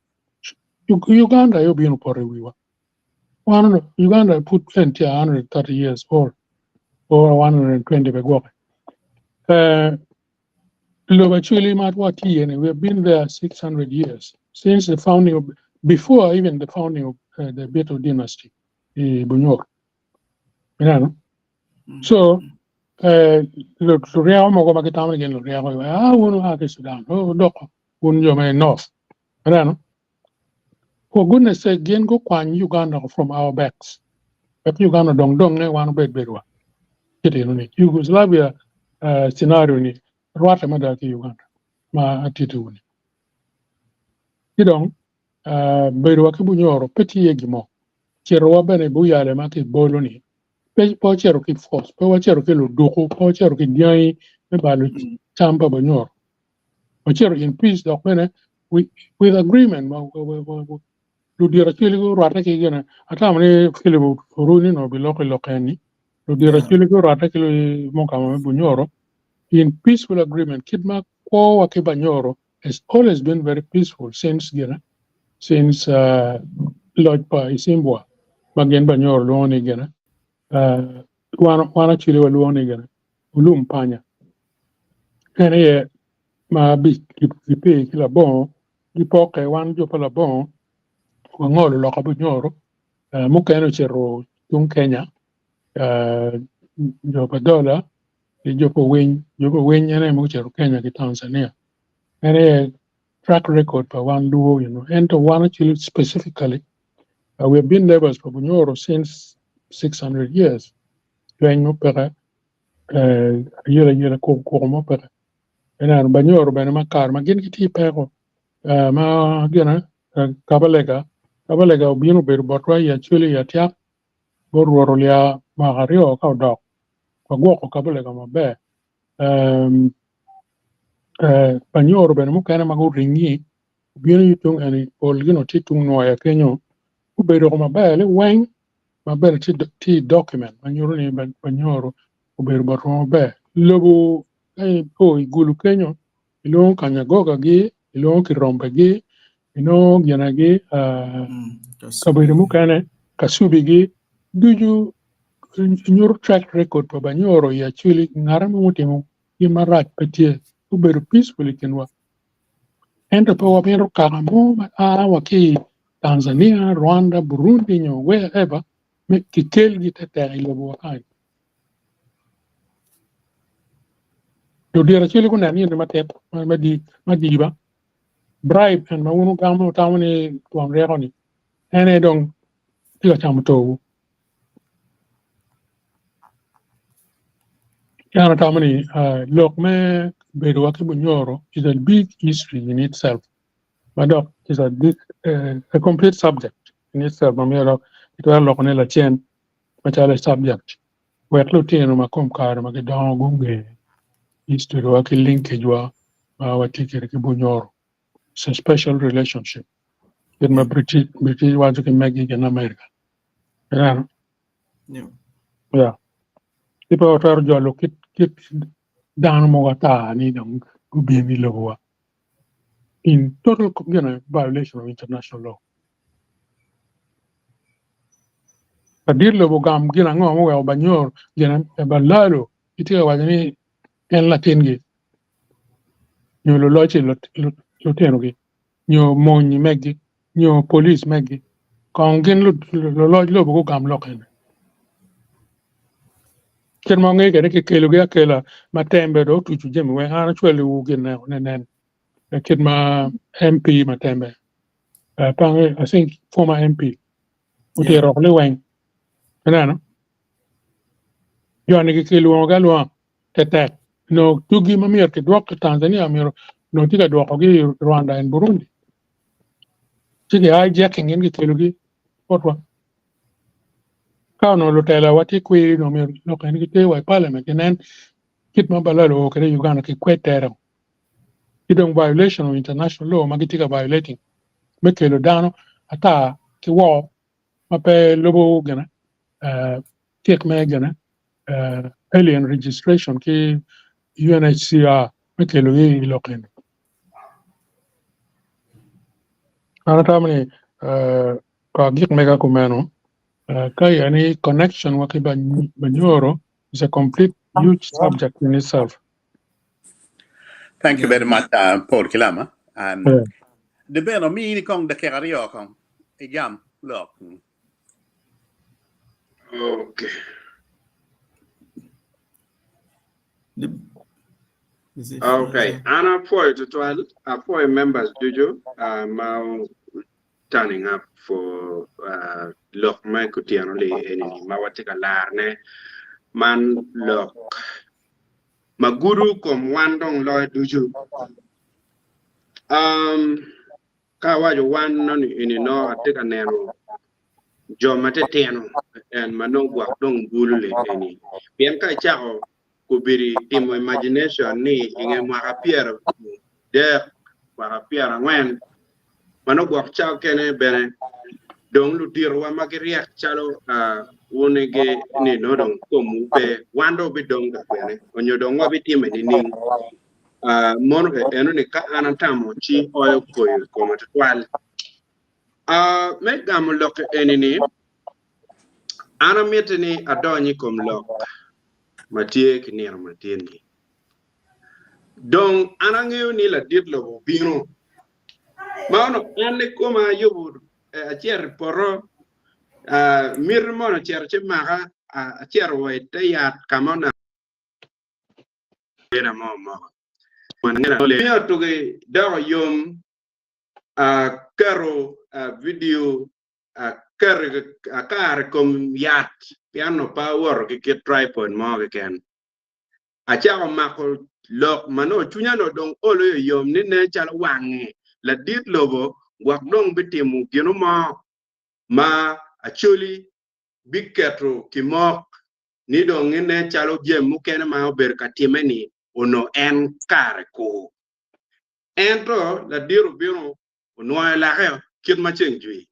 Uganda aye obino poto i wiwa. Wan Uganda pud en tye 130 years old or 120 be gwoke. Lobo actually ma watye iye ni we have been there 600 years since the founding of before even the founding of the Beto dynasty i Bunyoro. Ineno? So luryeko mogo ma gitamo ni gin luryeko ah wun wua ki Sudan oh doko wun jo me North. Ineno? For goodness sake gin gukwany Uganda from our backs. Wek Uganda dong donge wan obed bedwa. Kit eno ni Yugoslavia scenario ni rwatte mada ki Uganda ma atitiwu ni. Ci dong bedowa ki Bunyoro pe tye gin mo. Citowa bene i buyale ma kibolo-ni, pe wacito ki force, pe wacito ki luduku, pe wacito ki dyangi me balo cam pa Banyoro. Wacito in peace dok bene with agreement ma ludito acwali gurwatte ki gine. Atamo ni Philip Oruni onongo biloko i lok eni. Ludito acwali gurwatte ki mukama me Bunyoro in peaceful agreement kit ma kwowa ki Banyoro has always been very peaceful since gine since loc pa Isimbwa ma gin Banyoro lwongo ni gine wan wan Acholi walwongo ni gine Olum Panya en aye ma gipe ki labongo gipoke wan jo pa labongo wangolo loka Bunyoro mukene ocito tung Kenya jo pa Dola ki jo pa Owiny jo pa Owiny en aye ma ocito Kenya ki Tanzania en aye track record pa wan luo you know ento wan actually specifically we have been neighbors pa Bunyoro since 600 years lweny mo peke ayela ayela koko koko mo peke ineno Banyoro bene ma kare ma gin gitye i peko ma gine Kabalega Kabalega obino obedo botwa i Acholi i Atyak bot Rwot olya mwaka aryo ka odok wagwoko Kabalega maber Banyoro bene mukene ma guringi obino i tung eni polgi onongo tye tung nwoya kenyo gubedo ko maber liweng ma bene tye i document ma nyuto ni Banyoro obedo botwa maber. Lobo ka ipo i Gulu kenyo ilwongo Kanyagogagi, ilwongo Kirombegi, inongo ginagi kabedo mukene Kasubigi ducu nyuto track record pa Banyoro i Acholi ngat mo mutimo gin marac pe tye gubedo peaceful i kinwa ento pe wamito kaka mo ma a wa ki i Tanzania, Rwanda, Burundi nyo wherever me kikelgi tetek i lobowa kany. Ludito acel guneno gin matek ma diba bribe en ma wun wugamo wutamo ni twon ryeko ni en aye dong tye ka camo towu. An atamo ni lok me bedowa ki Bunyoro is a big history in itself ma dok is a big a complete subject in itself ma myero kitwero lokone lacen macalo subject wek lutino ma kom kare ma gidongo gunge history wa ki linkage wa ma watye kwede ki Bunyoro. It's a special relationship kit ma British British waco ki megi gin America. Ineno? Yeah. Yeah. Ki pe watwero jolo kit kit dano mogo ata ni dong gubin i lobowa in total you know, violation of international law. Ladit lobo ogam gin ango muweko Banyor gin Balalo gitye ka waco ni en latingi nyo lulocci lutinogi nyo mony megi nyo police megi kong gin luloc lobo gugam lok eni. Kit ma wangeyo kwede kikelogi akela ma tembe dong otuco jami weng an acwaliwu gin nenen kit ma MP ma tembe I think former MP otito oko liweng ineno joni gikilwongogi alwonga tetek nongo tugi ma myero kidwok ki Tanzania myero nongo tye ka dwokogi i Rwanda and Burundi ci ki hijacking gin gikelogi botwa ka onongo lutela wa tye kwiri onongo myero lok eni giter wa i parliament ginen kit ma Balalo oo kwede i Uganda ki kwed tere ki dong violation of international law ma gitye ka violating me kelo dano ata ki woko ma pe lubo gine cik me gine alien registration ki UNHCR me kelogi i lok eni. An atamo ni ka gik mega kumeno ka ya ni connection wa ki Banyoro is a complete huge subject in itself. Thank you very much, Paul Kilama. And yeah. De beno mi ni kong dakika aryo kong igam lok. Okay. Okay, an apwoyo tutwal, apwoyo members ducu uh, ma turning up for uh, lok me kutyeno li eni ma watye ka larne man lok ma gudo kom wan dong loyo ducu. Um, ka awaco wan noni eni no atye ka neno jo matitino en ma nongo gwok dong bulu li eni. Pien ka icako kobedi timo imagination ni i nge mwaka 30, mwaka 40, ma nongo gwok ca okene bene dong luditowa ma giryek calo wunigi ni nongo dong komwu pe, wan dong wabidong ka kwene onyo dong wabitime nining? Mono enoni ka an atamo ci oyo koyo i koma tutwal. Me gamo lok eni-ni, an amiti ni adony i kom lok ma tye ki nino matin-ni. Dong an angeyo ni ladit lobo obino, ma onongo an kikoma ayubo acito i poto, miti moni ocito ci maka, acito wa i te yat ka ma onongo mo omoko. Miyo tuki doko yom aketo vidio aketo akaro i kom yat pien onongo pe awoto ki kit tripod mo keken. Acako mako lok ma nongo cwinya onongo dong olo yom ni nen calo wange ladit lobo gwok dong bitimo gino mo ma Acholi biketo kimok ni dong nen calo jami mukene ma obedo ka timme-ni onongo en kare kur. Ento ladit obino onwoyo lake kit ma ceng jwi.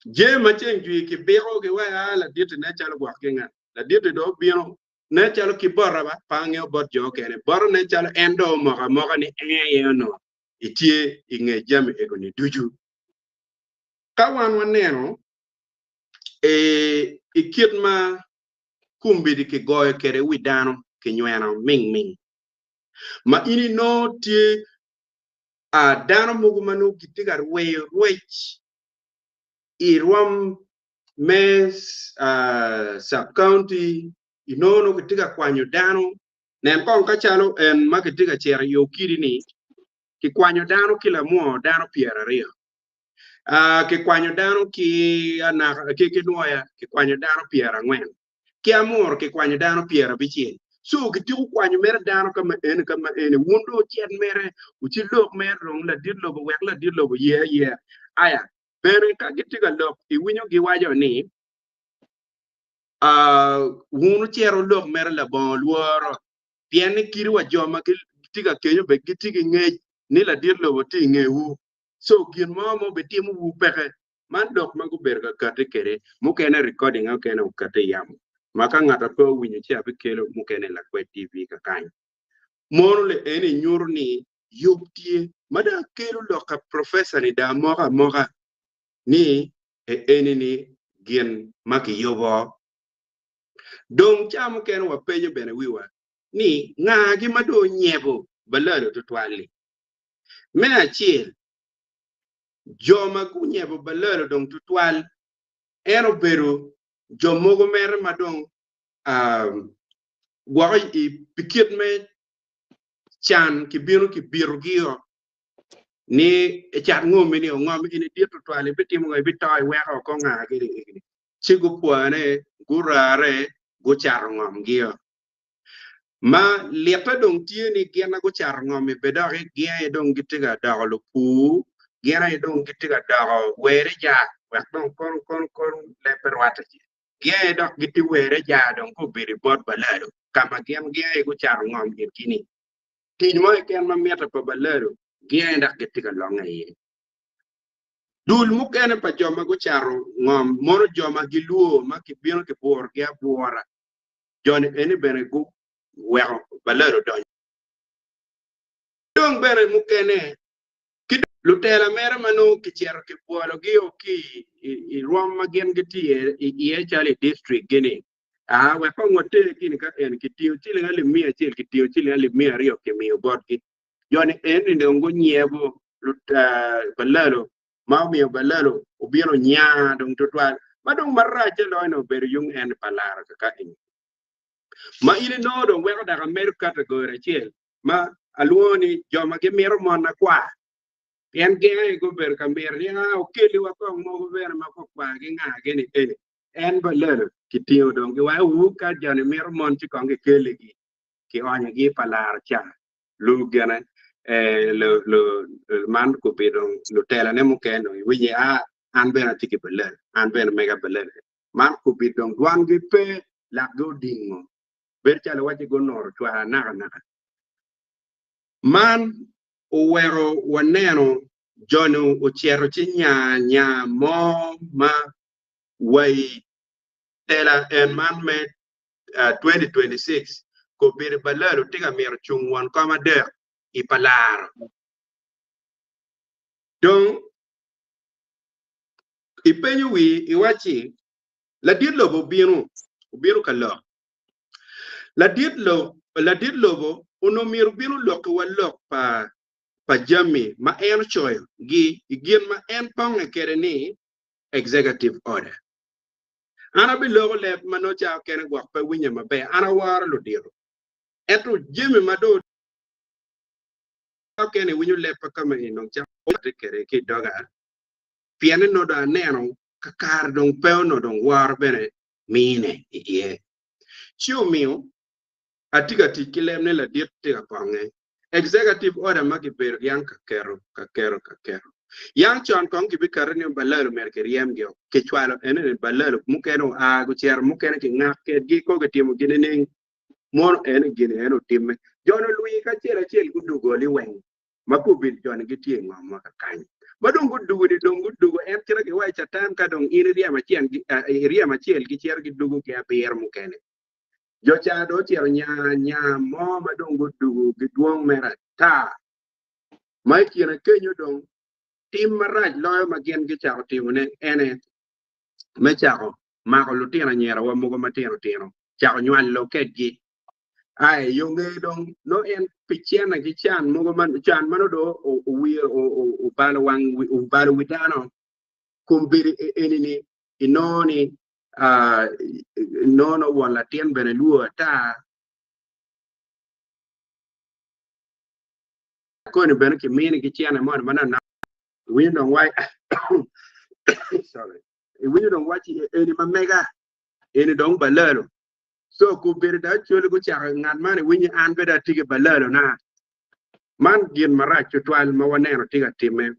Jami ma ceng jwi kibiko giweko a ladit-ti nen calo gwok ki nga. Ladit-ti dong obino nen calo ki bota ba pe angeyo bot jo okene. Bota nen calo en dong omoko amoka ni en aye onongo etye i nge jami ego-ni ducu. Ka wan waneno i kit ma kombeddi kigoyo kwede wi dano kinyweno ming ming ma in inongo tye dano mogo ma nongo gitye ka rweyo rwec i rwom me sub county inongo nongo gitye ka kwanyo dano nen kong ka calo en ma gitye ka cito i Okidi ni kikwanyo dano ki lamwo dano 20, kikwanyo dano ki anaka ki nwoya kikwanyo dano 40 ki amuru kikwanyo dano 90. So kitiko kwanyo mere dano ka ma eni ka ma eni wun dong wucit mere wucilok mere dong ladit lobo wek ladit lobo ye aye aya bene ka gitye ka lok iwinyo giwaco ni wun wucit wulok mere labongo lworo pien ni kadi wa jo ma gitye ka kenyo bene gitye ki ngec ni ladit lobo tye i ngewu so gin mo ma obitimowu peke. Man lok ma gubedo ka kati kwede, mukene recording okene okati i yamo ma ka ngat pe owinyo ci abikelo mukene i Lakwed TV kakany. Mono le eni nyuto ni yub tye ma dong akelo lok ka professor ni dong amoko amoka ni eni ni gin ma kiyubo. Dong ca mukene wapenyo bene wiwa ni nga gi ma dong onyebo balalo tutwal-li? Me acel, jo ma gunyebo balalo dong tutwal en obedo jo mogo mere ma dong gwoko pi kit me can kibino kibitogio ni ecat ngomi ni ongom eni dit tutwal ibitimo ngo ibito iweko oko nga gini gini ci gupwane gurare gucato ngomgio. Ma litte dong tye ni gin ma gucato ngom i Bedoki gin aye dong gitye ka doko lupur, gin aye dong gitye ka doko were ja wek dong kono kono kono leb pe rwatte ci. Gin aye dok gitye were ja dong ka obedo i bot balalo ka ma gin gin aye gucato ngom itgi-ni. Tic mo keken ma mitte pa balalo gin aye dok gitye ka longe iye. Dul mukene pa jo ma gucato ngom mono jo ma gilwor ma kibino kiburogi abura. Jo-ni eni bene guweko balalo odonyo. Dong bene mukene ki lutela mere ma nongo kicito kibwologi-o ki i rwom ma gin gitye iye calo i district-gi-ni, aa wek kong water gini ka eni kitingo ciling alip 100 kitingo ciling alip 200 kimiyo botgi. Jo-ni eni dong gunyebo balalo ma omiyo balalo obino nya dong tutwal ma dong maracce loyo ni obedo yung en pa laro kaka eni ma in inongo dong weko dok amedo category acel ma alwongo ni jo ma gimito mon akwar pien gin aye gubedo ka mito ni a okeliwa kong mogo bene ma gukwar gi nga gini eni en balalo kitingo dong giwaco wu ka joni mito mon ci kong gikeligi kionyogi pa laro ca lu gene man gubedo lutelane mukene dong iwinye a. An bene atye ki balalo, an bene mega balalo. Man kubit dong dwangi pe, lakgi odingo. Bedo calo iwacci gunuro cwara nakanaka. Man oweko waneno joni ocito ci nya nya mo ma wai tela en man me 2026 kobedo balalo tye ka mito cung won kom adek i palaro. Dong ipenyo wi iwacci ladit lobo obino, obino ka lok. Ladit lobo, ladit lobo onongo myero obin olokkiwa lok pa pa jami ma en ocoyo gi i gin ma en ponge kwede ni executive order. An abiloko leb ma nongo ca okene gwok pe winye maber. An aworo ludito. Ento jami ma dong okene iwinyo leb pa kama eni dong ca ote kwede ki i doga pien ni nongo dong aneno kakare dong pe onongo dong woro bene mine i iye. Ci omiyo atye ka tic ki leb ni ladit tye ka ponge. Executive order ma kibedo yang ka keto, ka keto, ka keto. Yang con kong kibiketo ni balalo myero kiryemgi o. Kicwalo ene ni balalo mukene oa gucito mukene kingak kedgi ko kitimo gi nining. Mono ene gini ene otimme. Joni olwi kacel acel gudugo liweng ma gubil joni gitye i ngom ma kakany. Ma dong gudugo ni dong gudugo en kite giwaco catan ka dong in iryemo acel iryemo acel gicito gidugo ki abiro mukene. Jo ca dong ocito nya nya mo ma dong gudugo gidwong mere ata. Ma i kine kenyo dong tim marac loyo ma gin gicako timone ene me cako mako lutino anyirawa mogo matino tino cako nywalo kedgi. Ai yo nge dong nongo en pi cene ki can mogo ma can ma nongo dong owiro obalo wang obalo wi dano kombeddi eni-ni inongo ni inongo nongo won latin bene lwor ata koni bene kimini ki cene moni ma nanok iwinyo dong wai sorry iwinyo dong wacci eni ma mega eni dong balalo So kobedo dong Acholi gucako ngat man iwinyo an bene atye ki balalo na. Man gin marac tutwal ma waneno tye ka timme.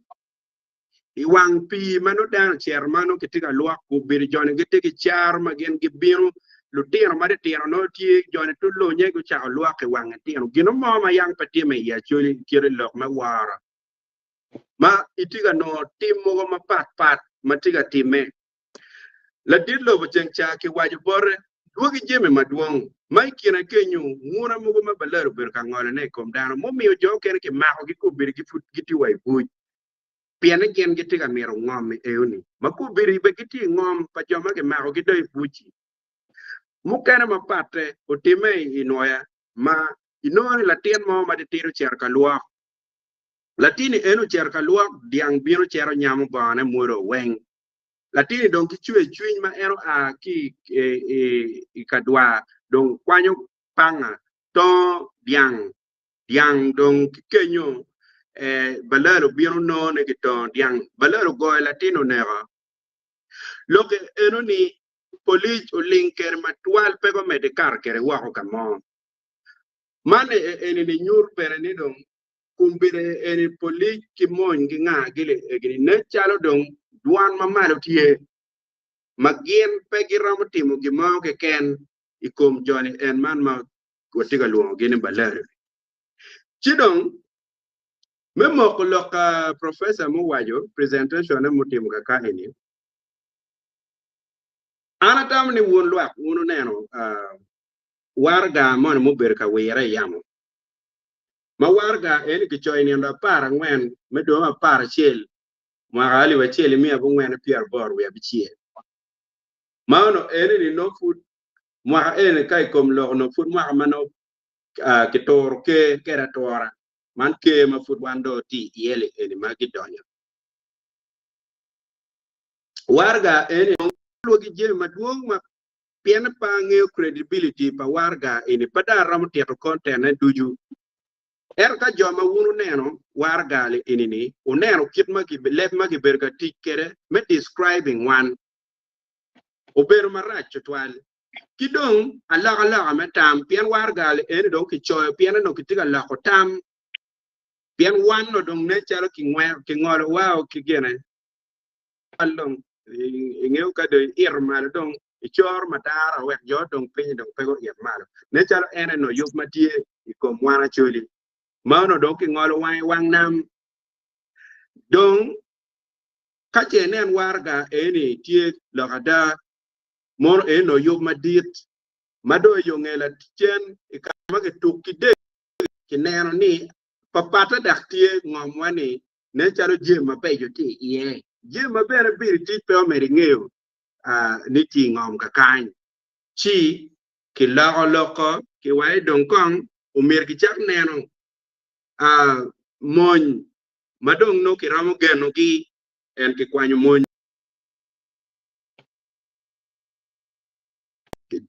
I wang pii ma nongo dano ocito ma nongo kitye ka lwok obedo joni gitye ki caro ma gin gibino lutino matitino nongo tye joni tulunye gucako lwok i wang itino. Gin mo ma yang pe timme i Acholi kite lok me woro ma itye ka nongo tim mogo mapat pat ma tye ka timme. Ladit lobo ceng ca kiwaco bote, Dwogi jami madwong, ma i kine kenyo nguna mogo ma balal obedo ka ngolone i kom dano, mumiyo jo okene kimakogi kombeddi pud gitye wa i buc, pienni gin gitye ka mito ngom i eoni, ma kombeddi bene gitye i ngom pa jo ma kimakogi dong i buc-ci. Mukene mapatte otimme i nwoya ma inongo ni latin mo matitidi ocito ka lwok. Latin-ni en ocito ka lwok, dyang bino cito nyamo bongone mwodo weng. Latinni dong ki cwer cwiny ma en oa ki i ka dwar dong kwanyo panga tongo dyang, dyang dong ki kenyo balalo bino nongo ni kitongo dyang, balalo ogoyo latin oneko. Lok eno ni polic oling kede matwal pe gumedde kato kede woko ka mo. Man eni ni nyuto bene ni dong Kombeddi eni polic ki mony ki nga gili egini nen calo dong dwan ma malo tye ma gin pe giromo timo gin mo keken i kom joni en man ma watye ka lwongogi ni balari. Ci dong me moko lok ka professor muwaco presentation ne mutimo kaka eni an atamo ni wun lwak wun wuneno waraga moni mubedo ka wire i yamo. Ma waraga eni kicoyo i nino 14 me dwe me 11, mwaka 1986. Ma onongo eni-ni nongo pud mwaka eni ka i kom lok onongo pud mwaka ma nongo kituro ker kede atura, man ker ma pud wan dong watye iye li eni ma gidonyo. Waraga eni onongo lwagi jami madwong ma Pien pe angeyo credibility pa waraga eni, pe dong aromo tito content ne ducu. Ento ka jo ma wun wuneno waraga eni ni, wuneno kit ma leb ma kibedo ka tic kwede me describing wan, obedo marac tutwal. Ki dong alokaloka me tam, pien waraga eni dong kicoyo pien onongo kitye ka loko tam, pien wan onongo dong nen calo kingolo wa ki gine. tutwal dong ingeyo ka dong ito malo dong icoro matara wek jo dong piny dong pe guit malo. Nen calo en eno yub ma tye i kom wan Acholi ma onongo dong kingolo wange wang nam. Dong ka ce inen waraga eni tye lok ada, mono eno yub madit ma dong i yo nge lacen i kare ma kituk ki dek kineno ni papatte dok tye ngomwa ni nen calo jami mabeco tye iye. Jami ma bene Biritic pe omedo ingeyo ni tye i ngom kakany. Ci kiloko loko kiwaco dong kong omyero kicak neno mony ma dong nongo kiromo genogi en kikwanyo mony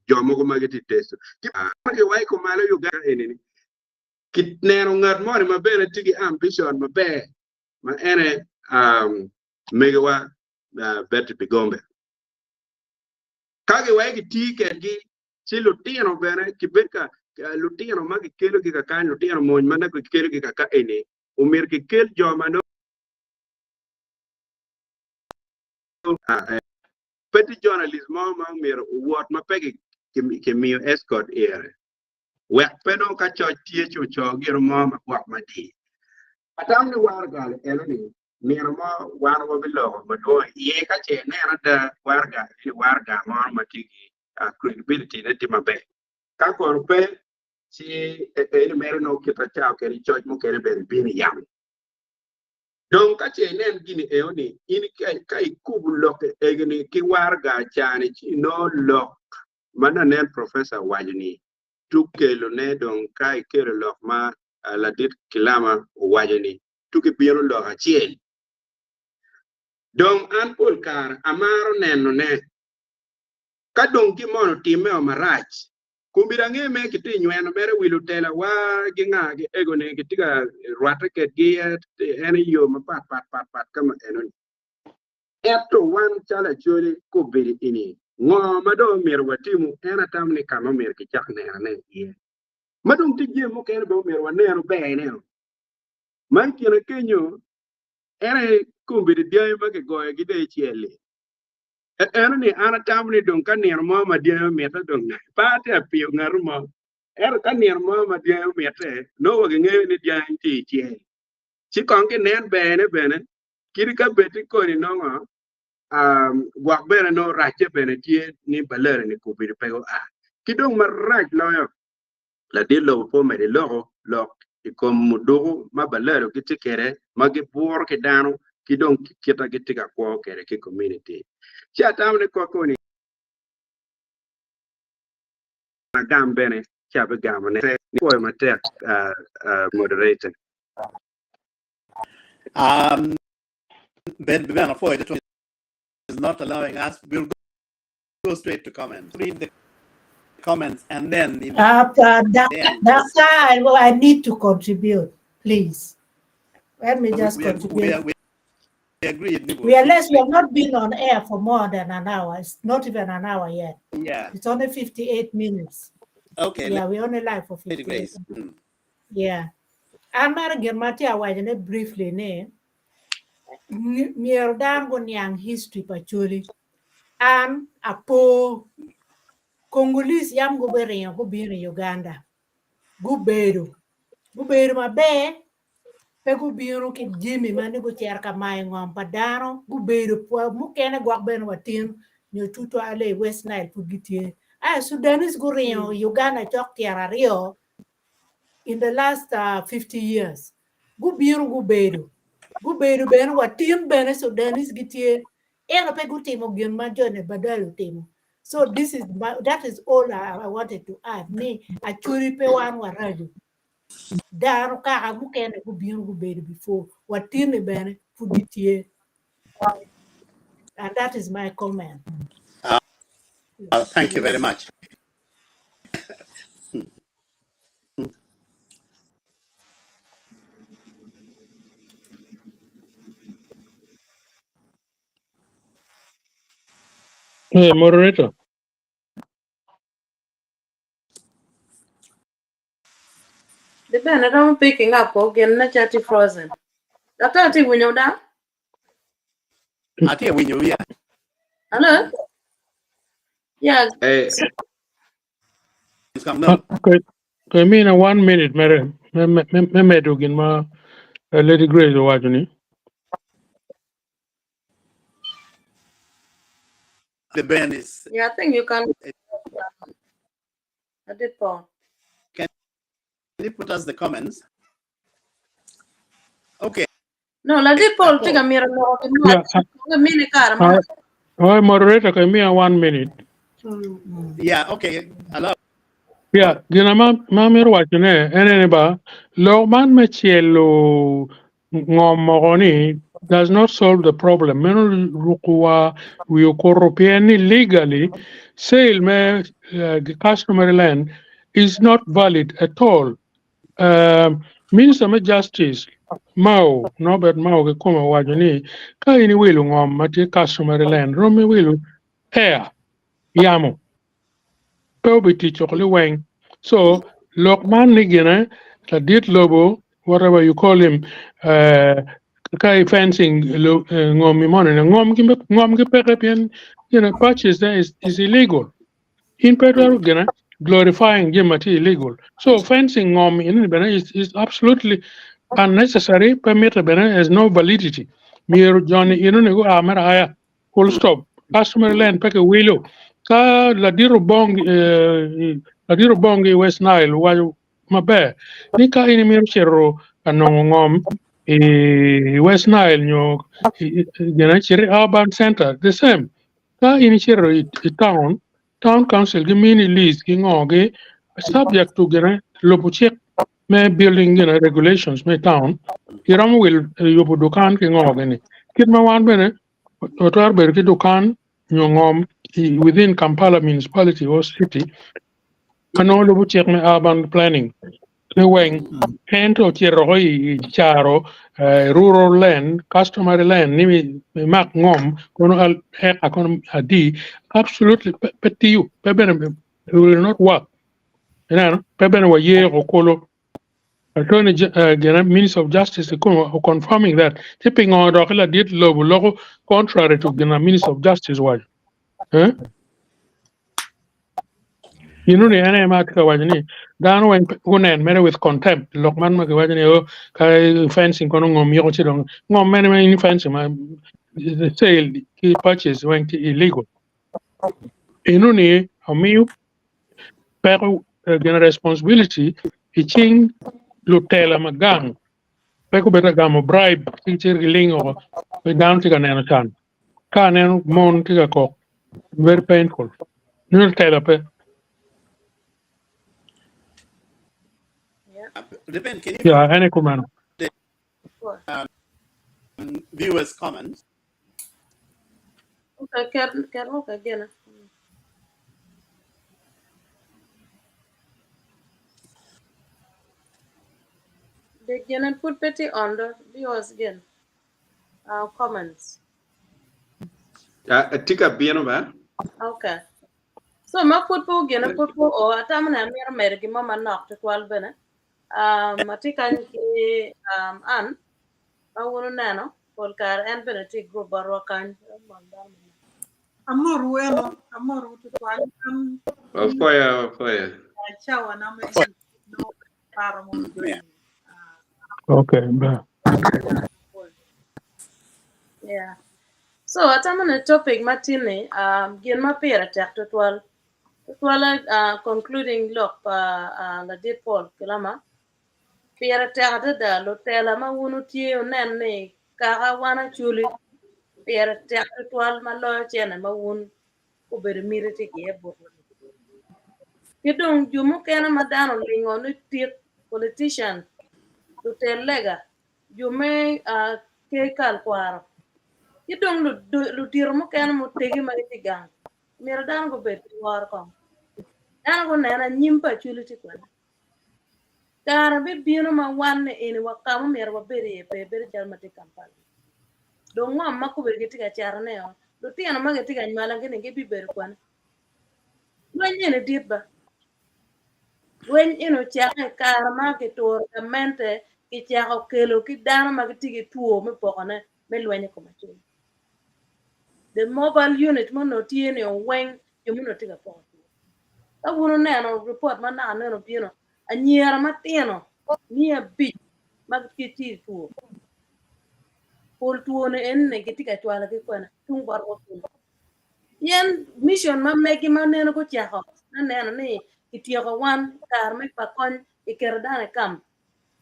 jo mogo ma gitye i teco. Ci kiwaco kumalo i Uganda eni-ni kineno ngat moni ma bene tye ki ambition maber ma ene megiwa Betty Bigombe. Ka giweko giti kedgi, ci lutino bene kibed ka lutino ma gikelogi kakany, lutino mony ma nongo gikelogi kaka eni, omyero kikel jo ma nongo pe tye journalist mo ma omyero owot ma pe kimiyo escort ire. Wek pe nongo ka coc tye ci oco gino mo ma gwok madir. Atamo ni waraga eno-ni nino mo wan wabiloko madwong iye ka ce ineno ada waraga eni waraga mo ma tye ki credibility ne tye maber. Ka kono pe ci eni mere nongo kit acawa kede coc mukene bene bino i yamo. Dong ka ce inen gini eno-ni in ka ikubo lok egini ki waraga ca-ni ci inongo lok ma lanen professor owaco ni tuk kelo ne dong ka ikelo lok ma ladit Kilama owaco ni tuk ibino lok acel. Dong an pol kare amaro neno ne ka dong gin moni otime o marac kombeddi ange me kitye nyweno mere wi lutela wa gi nga gi ego ni gitye ka rwate kedgi en i yo mapat pat pat pat ka ma eno ni. Ento wan calo Acholi kobedo ini, ngo ma dong omyero watimu? En atamo ni ka ma omyero kicak nenone iye. Ma dong tye jami mukene bene omyero wanenu berne. Ma i kine kenyo, en aye kobedo dyangi ma kigoyogi dong i cel-li. Eno ni an atamo ni dong ka nino mo ma dyangi omitte dong pe atye ka piyo ngat mo. Ento ka nino mo ma dyangi omitte, nongo wa gingeyo ni dyangi tye i cel. Ci kong ginen berne bene Kadi ka bed ni koni nongo gwok bene nongo racce bene tye ni balere ni kobedo pe gua. Ki dong marac loyo, ladit lobo pe omedo iloko lok i kom muduku ma balero gitye kwede ma giburo ki dano ki dong kita gitye ka kwo kwede ki community. Ci atamo ni koni agam bene ci abigamo ne. Pwoyo matek moderator. Um, Ben Ben Afoy is not allowing us. We'll go straight to comments. Read the comments and then in the end. That's I, I need to contribute, please. Let me just We, contribute. we, we agree. We, unless we have not been on air for more than an hour. It's not even an hour yet. Yeah. It's only 58 minutes. Okay. Yeah, we only live for Lady 58 Grace. Yeah. An mar gin ma tye awaco ne briefly ni myero dano guniang history pa Acholi. An apo Congolese yam gubiringo gubino i Uganda. Gubedo. Gubedo maber pe gubino ki jami ma ni gucito ka mayo ngom pa dano gubedo mukene gwok bene watin nyo tutwale i West Nile pud gitye. Aya Sudanese guringo i Uganda cok tyen aryo in the last 50 years. Gubino gubedo. Gubedo bene watin bene Sudanese gitye. Ento pe gutimo gin ma joni Badal otimo. So this is that is all I wanted to add ni Acholi pe wan waraco. Dano kaka mukene gubino gubedo before watini bene pud gitye. And that is my comment. Thank you very much. Hey, moderator. The ben aromo picking up ko gin na chat frozen. Dr. Ti winyo da? Atye winyo ya. Hello? Yeah. Eh, Come no. Okay. Okay, mina one minute mere me me me medo gin ma Lady Grace owacho ni. The band is Yeah, I think you can. I did Paul. Can you put us the comments? Okay. No, la did Paul think I'm here. Yeah. Mini car. Oh, moderator, give me one minute. Yeah, okay. Allow. Yeah, gina ma ma mir wacho ne ene ba lo man me chielo ngom moko ni does not solve the problem. Meno rukuwa wiyo koro ni legally sale me the customary land is not valid at all. Minister of Justice Mao, Norbert Mao ke koma wacho ni ka in iwilo ngom ma tye customary land romi wilo air yamo pe obi tic liweng. So lok man ni gine ladit lobo whatever you call him ka fencing lo ngom mi ni ngom ki ngom ki peke pien you know purchase there is illegal. In pe twero gine glorifying gin ma tye illegal. So fencing ngom in bene is absolutely unnecessary pe mitte bene has no validity. Myero joni ino ni go a mere aya full stop. Customary land peke wilo. Ka ladiro bong ladiro bong i West Nile wacho maber ni ka in imito cito ka nongo ngom i West Nile nyo gina cito i urban center the same. Ka in icito i town, town council gi mini lease ki ngo gi subject to gina lubo cik me building gina regulations me town iromo wil yubo dukan ki ngo gini. Kit ma wan bene otwero bedo ki dukan nyo ngom within Kampala municipality or city ka nongo lubo cik me urban planning ni weng ento ocito oko i caro rural land customary land ni mi mak ngom kono eka kono adi absolutely pe tiyo pe bene it will not work. Ineno pe bene waye ko kolo Attorney General Minister of Justice confirming that ti pingo dok ladit lobo loko contrary to gina Minister of Justice waco. Eh? You ni ene ma atye ka waco ni dano weng gunen mere with contempt lok man ma kiwaco ni oh ka fencing kono ngom yoko ci dong ngom mene ma in fencing ma the sale ki purchase weng tye illegal. Eno ni omiyo peko gina responsibility i cing lutela ma gang pe gubedo ka gamo bribe ci gicito gilingo oko pe dano tye ka neno can ka aneno mon tye ka kok very painful nyo lutela pe. Depend, can you Yeah, ene kumeno. viewers comments? Okay, ker ker okay gina. The gina put petty on the viewers again. Comments. Tika bino ba? Okay. So ma put po gina put po o atamo na amiro medo gimo manok tutwal bene. Atye kany ki an ma wun uneno pol kare en bene tye i group botwa kany. Amor welo, amor tutwal. Wafoya, wafoya. Chawa na me no paro mo. Yeah. Okay, ba. Yeah. So atamo ni topic matin-ni gin ma pire tek tutwal. Tutwal concluding lok pa ladit Paul Kilama. Pire tek adada lutela ma wun wutye wunen ni kaka wan Acholi pire tek tutwal ma loyo cene ma wun obedo miti tye iye botwa. Ki dong jo mukene ma dano olingo ni tik politician lutel lega jo me ker kal kwaro ki dong ludito mukene mutegi ma gitye gang myero dano gubed ki woro kong. Dano gunen anyim pa Acholi tye kwene. Kare bibino ma wan ni eni wa kama myero wabed iye pe bedo calo ma tye Kampala. Dong ngom ma kobedi gitye ka catone o lutino ma gitye ka nywalogi ni gibibedo kwene. Lweny eni dit ba. Lweny eni ocake i kare ma kituro gamente kicako kelo ki dano ma gitye ki two me pokone me lweny i kom Acholi. The mobile unit ma onongo tye ni oweng jo ma onongo tye ka poko two. Ka wun wuneno report ma naka nene obino, anyira matino 500 ma gitye i two. Pol two ni eni gitye ka cwalo ki kwena tung bot wa kunu. Pien mission ma megi ma nene gucako me neno ni kityeko wan kare me pa kony kiketo dano i camp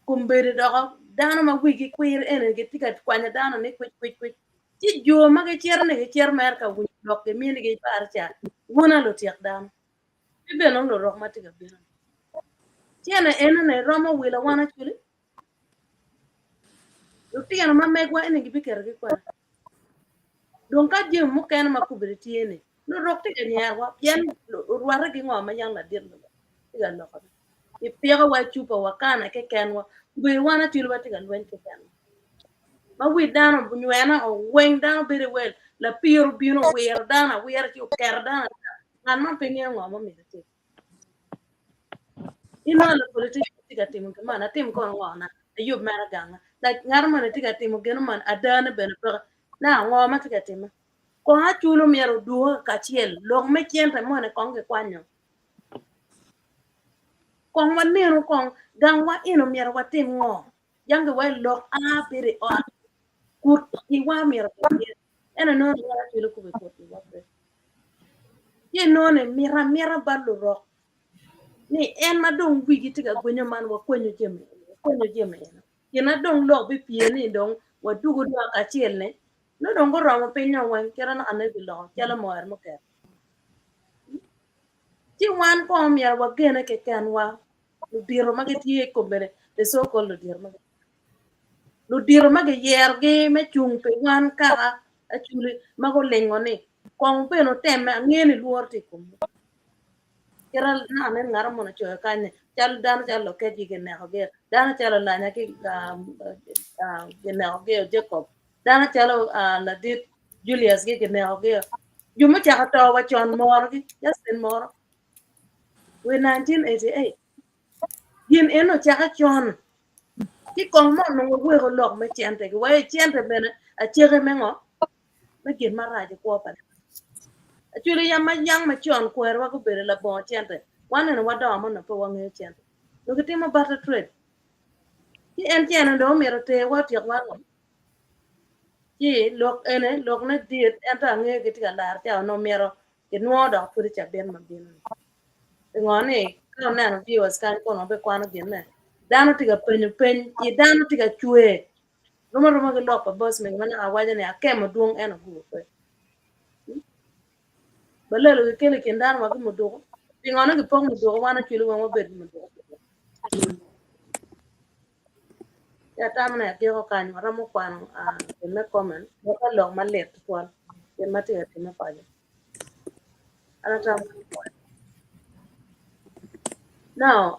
kombeddi doko dano ma wigi kwir eni gitye ka kwanyo dano ni kwic kwic kwic ci jo ma gicito ni gicito mere ka winyo lok giminigi baraca wun a lutyek dano ki bene lurok ma tye ka bino cene enoni romo wilo wan acwali Lutino ma megwa eni gibiketogi kwene? Dong ka jami mukene ma kubbe tye-ni, lurok tye ka nyerowa pien orwatte ki ngo ma yang ladit lobo tye ka lokone. Gipikowa i cupa wakane kekenwa, obedo wan acwali watye ka lweny kekenwa. Ma wi dano onywene oweng dano bedo wel, lapir obino owiro dano awira ci oketo dano ata, ngat man pe ngeyo ngo ma myero etim. Inongo lapolitician tye ka timo gin man, atim kono ngo na, ayub mere ganga. Like ngat moni tye ka timo gin man adane bene peke. Now ngo ma tye ka time? Kong aculo myero odwoke kacel, lok me cente moni kong kikwanyo. Kong wanenu kong gangwa eno myero watim ngo? Jangi wa lok a bedo i ot, kut iwa myero obed tye. Ento inongo ni wan aculo kube kut iwa pe. Ci inongo ni mito amita bot lurok ni en ma dong wigi tye ka gwenyo man wakwenyo jami eni, wakwenyo jami eni. Gin na dong lok bipye ni dong wadugu dok kacel ni nongo dong guromo piny o weng kite naka ne giloko calo moer muket. Ci wan kong myero wagene kekenwa ludito ma gitye i kom bene the so called ludito ma Ludito ma giyerogi me cung pi wan kaka Acholi ma gulingo ni kong bene otemme angeyo ni lworo tye i komgi. Kit ma aneno ngat moni ocoyo kany ni calo dano calo Loketgi kinekogi, dano calo Olanya kinekogi, Jacob, dano calo ladit Julius gi kinekogi, jo mucako to wa con morogi, Justin moro we 1988 Gin eno ocake con, ci kong ma onongo weko lok me cente gi wa i cente bene aceke me ngo? Me gin marac i kwo pa dano. Actually yam ma yang macon kwerowa gubedo labongo cente, wan eno wadongo ma onongo pe wangeyo cente. Dong gitimo barter trade. Ci en cene dong omyero oterwa otyek wa ngo? Ci lok ene lok ne dit ento angeyo gitye ka laro ca onongo myero kinwo dok pud i cabit ma bino ni. Pingo ni ka wuneno viewers kany kono wabikwano ginne. Dano tye ka penyo peny i dano tye ka cwer. Rom aroma ki lok pa boss mego ma naka awaco ni akemo dwong en ogubo pe. Balelo gikelo i kin dano wa ki muduku. Pingo ni gipok muduku wan acwali weng wabed ki muduku. Ci atamo ni agiko kany waromo kwano gin me comment wek lok malit tutwal gin ma tye ka timme paco. An atamo ni kwany. Now,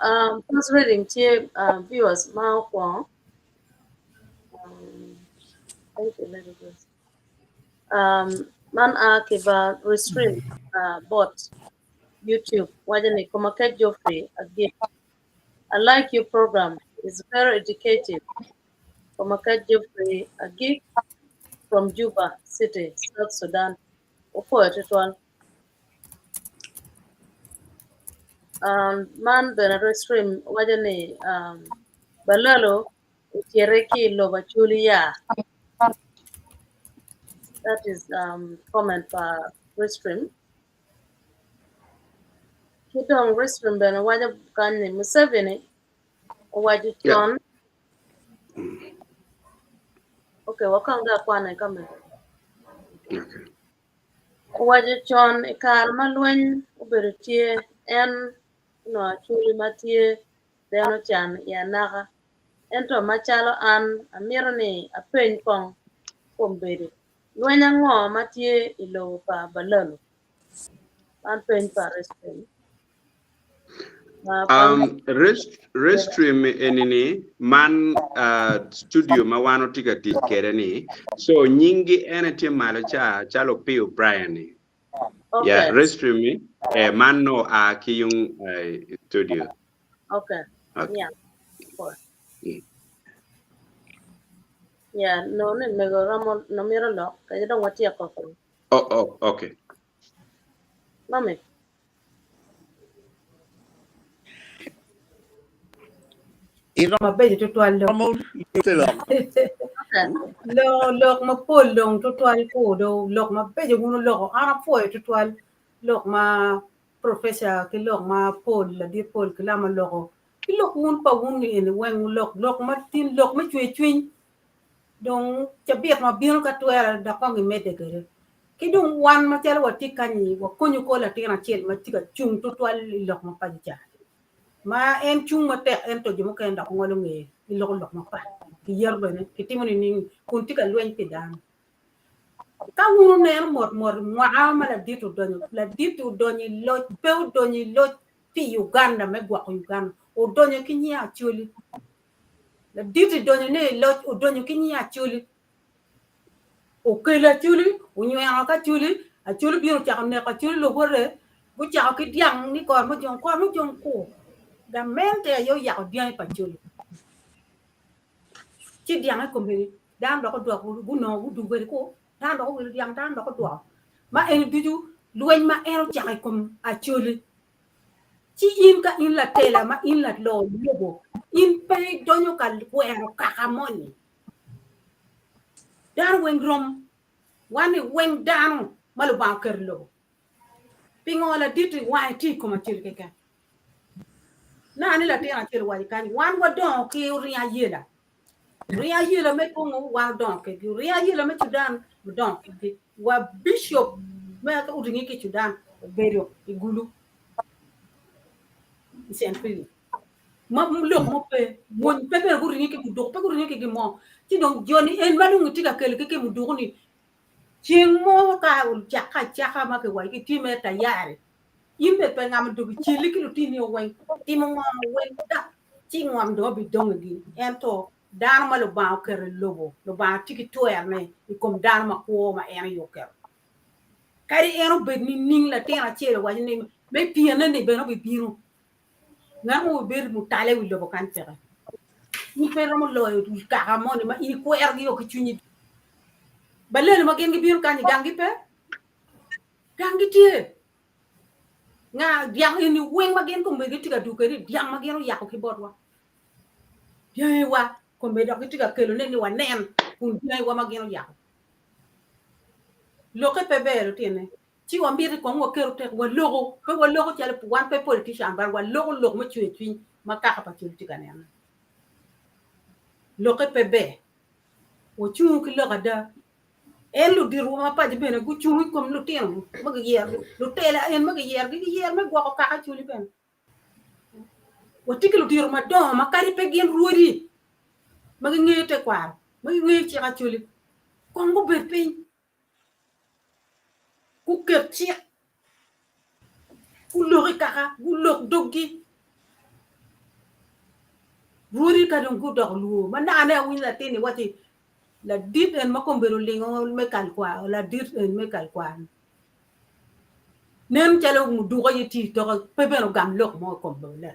first reading tye viewers ma okwongo. Thank you, Lady Grace. Man a ki ba Restream bot YouTube waco ni Komakech Geoffrey Agip. I like your program. It's very educative. Komakech Geoffrey Agip from Juba City, South Sudan. Opwoyo tutwal. Um, man bene Restream waco ni um, Balalo ocite ki i lobo Acholi ya. That is um, comment pa Restream. Ki dong Restream bene waco kany ni Museveni owaco con Okay, wakong dong akwane ka meno. Okay. Owaco con i kare ma lweny obedo tye, en onongo Acholi ma tye deno can i anaka. Ento macalo an, amito ni apeny kong kombeddi, lweny ango ma tye i lobo pa Balalu? Man peny pa Restream. Um, rest, restream enini man uh, studio ma wan otye ka tic kwede ni so nyinggi ene tye malo ca calo Opiyo Brian ni Okay. yeah, restream ni eh, man no a ki yung eh, studio Okay. okay. Yeah. Cool. Yeah, no ni mego romo no mito lok kadi dong watyeko kong. Oh, oh, okay. Mami. Mabeco tutwal dong. Iromo lute lok. Loko lok mapol dong tutwal ku do lok mabeco wun wuloko an apwoyo tutwal lok ma professor ki lok ma Paul ladit Paul Kilama oloko ki lok wun pa wun ni eni weng wulok lok ma tin lok me cwer cwiny dong cabit ma bino ka twere dok kong imedde kwede ki dong wan macalo watye kanyi wakonyo kor latin acel ma tye ka cung tutwal i lok ma paco ca ma en cung matek ento jo mukene dok ngolo ngeye giloko lok mapat giyeto bene gitimo nining kun tye ka lweny pi dano. Ka wun wuneno mot mot mwaka ma ladit odonyo ladit odonyo i loc pe odonyo i loc pi Uganda me gwoko Uganda odonyo ki nying Acholi ladit odonyo ne i loc odonyo ki nying Acholi okelo Acholi onyweno ki Acholi Acholi obino ocako neko Acholi luwote gucako ki dyang ni kor mujong kor mujong kur gamente aye oyako dyangi pa Acholi ci dyang i komeni dano dok odwoko gunongo gudugo kwede kur dano dok owilo dyang dano dok odwoko ma eni ducu lweny ma en ocako i kom Acholi ci in ka in latela ma in laloo lobo in pe idonyo ka kwero kaka moni dano weng rom wan ni weng dano ma Lubanga oketo i lobo pingo ladit-ti wange tye i kom Acholi keken nani latin acel owaco kany wan wadongo ki oringo ayela oringo ayela me Congo wan odongo kedgi oringo ayela me Sudan odongo kedgi wa bishop me oringi ki Sudan obedo i Gulu i St. Philip ma lok mo pe mony pe bene guringi ki muduku pe guringi ki gin mo ci dong joni en ma dong itye ka kelo ki ki muduku ni ceng mo ka ocake acaka ma kiwaco ki tye mere tayari in bene pe ngamo dogi celli ki lutini weng timo ngo weng dok ci ngom dong obidong igi ento dano ma Lubanga oketo i lobo Lubanga tye ki twerone i kom dano makwo ma en aye oketo kadi en obed nining latin acel owaco ni me pyene ni bene obibino ngat mo obedo mutale i wi lobo kany peke in pe iromo loyo wi kaka moni ma in ikwerogi o ki cwinyi balelo ma gin gibino kany i ganggi pe ganggi tye nga dyang eni weng ma gin kombeddi gitye ka dwogo kwede dyang ma gin oyako ki botwa dyangiwa kombeddi dok gitye ka kelone ni wanen kun dyangiwa ma gin oyako lokke pe ber lutine ci wamito kong waketo tek waloko pe waloko calo wan pe politician but waloko lok me cwer cwiny ma kaka pa col tye ka neno lokke pe ber wacungo ki lok ada en luditowa ma paco bene gucung i kom lutino ma giyero lutela en ma giyero giyero me gwoko kaka coli bene watye ki ludito madongo ma kadi pe gin rwodi ma gingeyo tekwaro ma gingeyo cik acoli kong gubed piny Guket cik, gulok i kaka, gulok doggi. Rwodi ka dong gudoko lwor ma nakane awinyo latin-ni wacci ladit en ma kome bedo olingo me kal kwar, ladit en me kal kwar-ni. Nen calo muduku aye tye i toke pe bene ogam lok mo i kom lobo.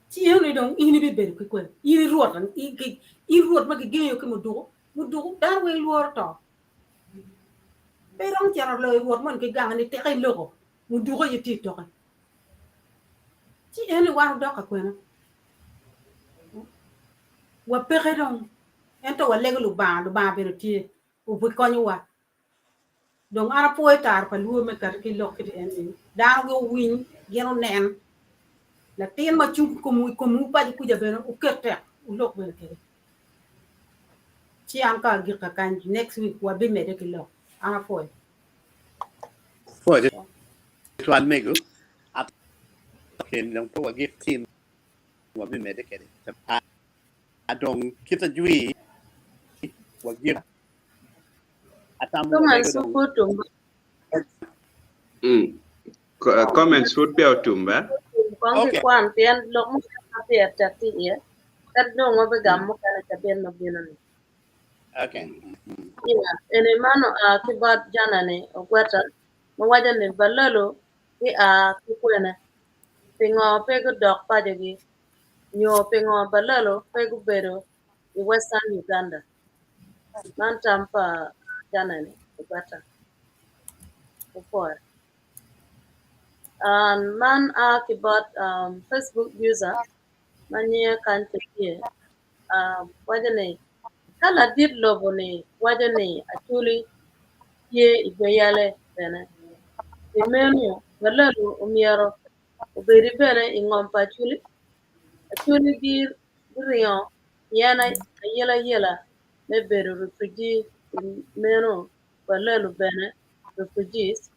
Ci eno ni dong in ibibedo ki kwene? In i rwot, in rwot ma gigengo ki muduku, Muduku dano weng lworo to. Pe iromo cito loyo rwot moni ki gange ni teke iloko, muduku aye tye i toke. Ci en ni wan odok ka kwena. Wapeke dong, ento walego Lubanga, Lubanga bene tye, obikonyowa. Dong an apwoyo taro pa lwor me kati ki lok kiti en ni dano guwiny gin onen latin ma cung i komwu paco kuca bene wuket tek wulok bene kwede. Ci an ka agik kakany next week wabimedde ki lok. An apwoyo. Pwoyo twal mego. Ken dong pe wagik tin wabimedde kwede. Dong kit ajwi wagik atamo Comments walego dong. pud otum. Comments pud peya otum ba? Kong Okay. kikwan pien lok mukene ma pire tek tye iye. Kadi dong wabigamo mukene cabit ma bino-ni. Okay. Yeah, eni man oa ki bot Janani Ogweta ma waco ni Balalo gia ki kwene? Pingo pe gudok pacogi? Nyo pingo Balalo pe gubedo i Western Uganda? Man tam pa Janani. Uganda. Opwoyo. Um, man a ki bot um, Facebook user ma nyinge kany pe tye. Um, waco ni ka ladit lobo ni waco ni Acholi tye i Bweyale bene. Pi meno, Balalu omyero obedi bene i ngom pa Acholi. Acholi giringo pien ayelayela me bedo refugee pi meno Balalu bene refugees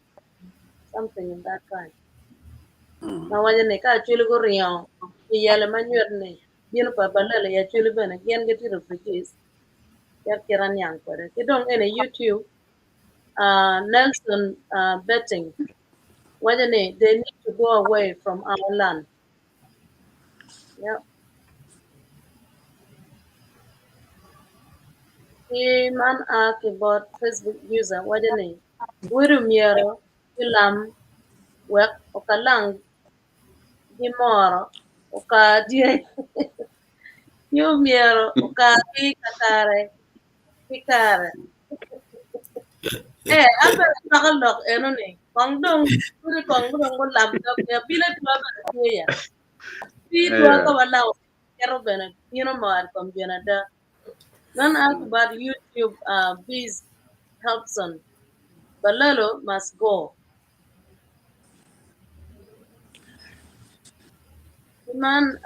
something in that kind. Ma waco ni ka Acholi guringo i yale ma nywet ni bino pa Balalu i Acholi bene gin gitye refugees ket kit aniang kwede. Ki dong eni YouTube uh, Nelson Betting waco ni they need to go away from our land. Yep. Ki man a ki bot Facebook user waco ni wodi myero gilam wek okalang gimoro okar dyangi ki omyero okargi kakare ki kare. Eh, an bene acwako lok eno-ni. Kong dong kodi kong dong gulam doggi. Abila twa bene tye ya. Pii twa ka walamo keto bene bino mor i kom gin ada. Don't ask about YouTube Biz Helpson. Balalo must go. Man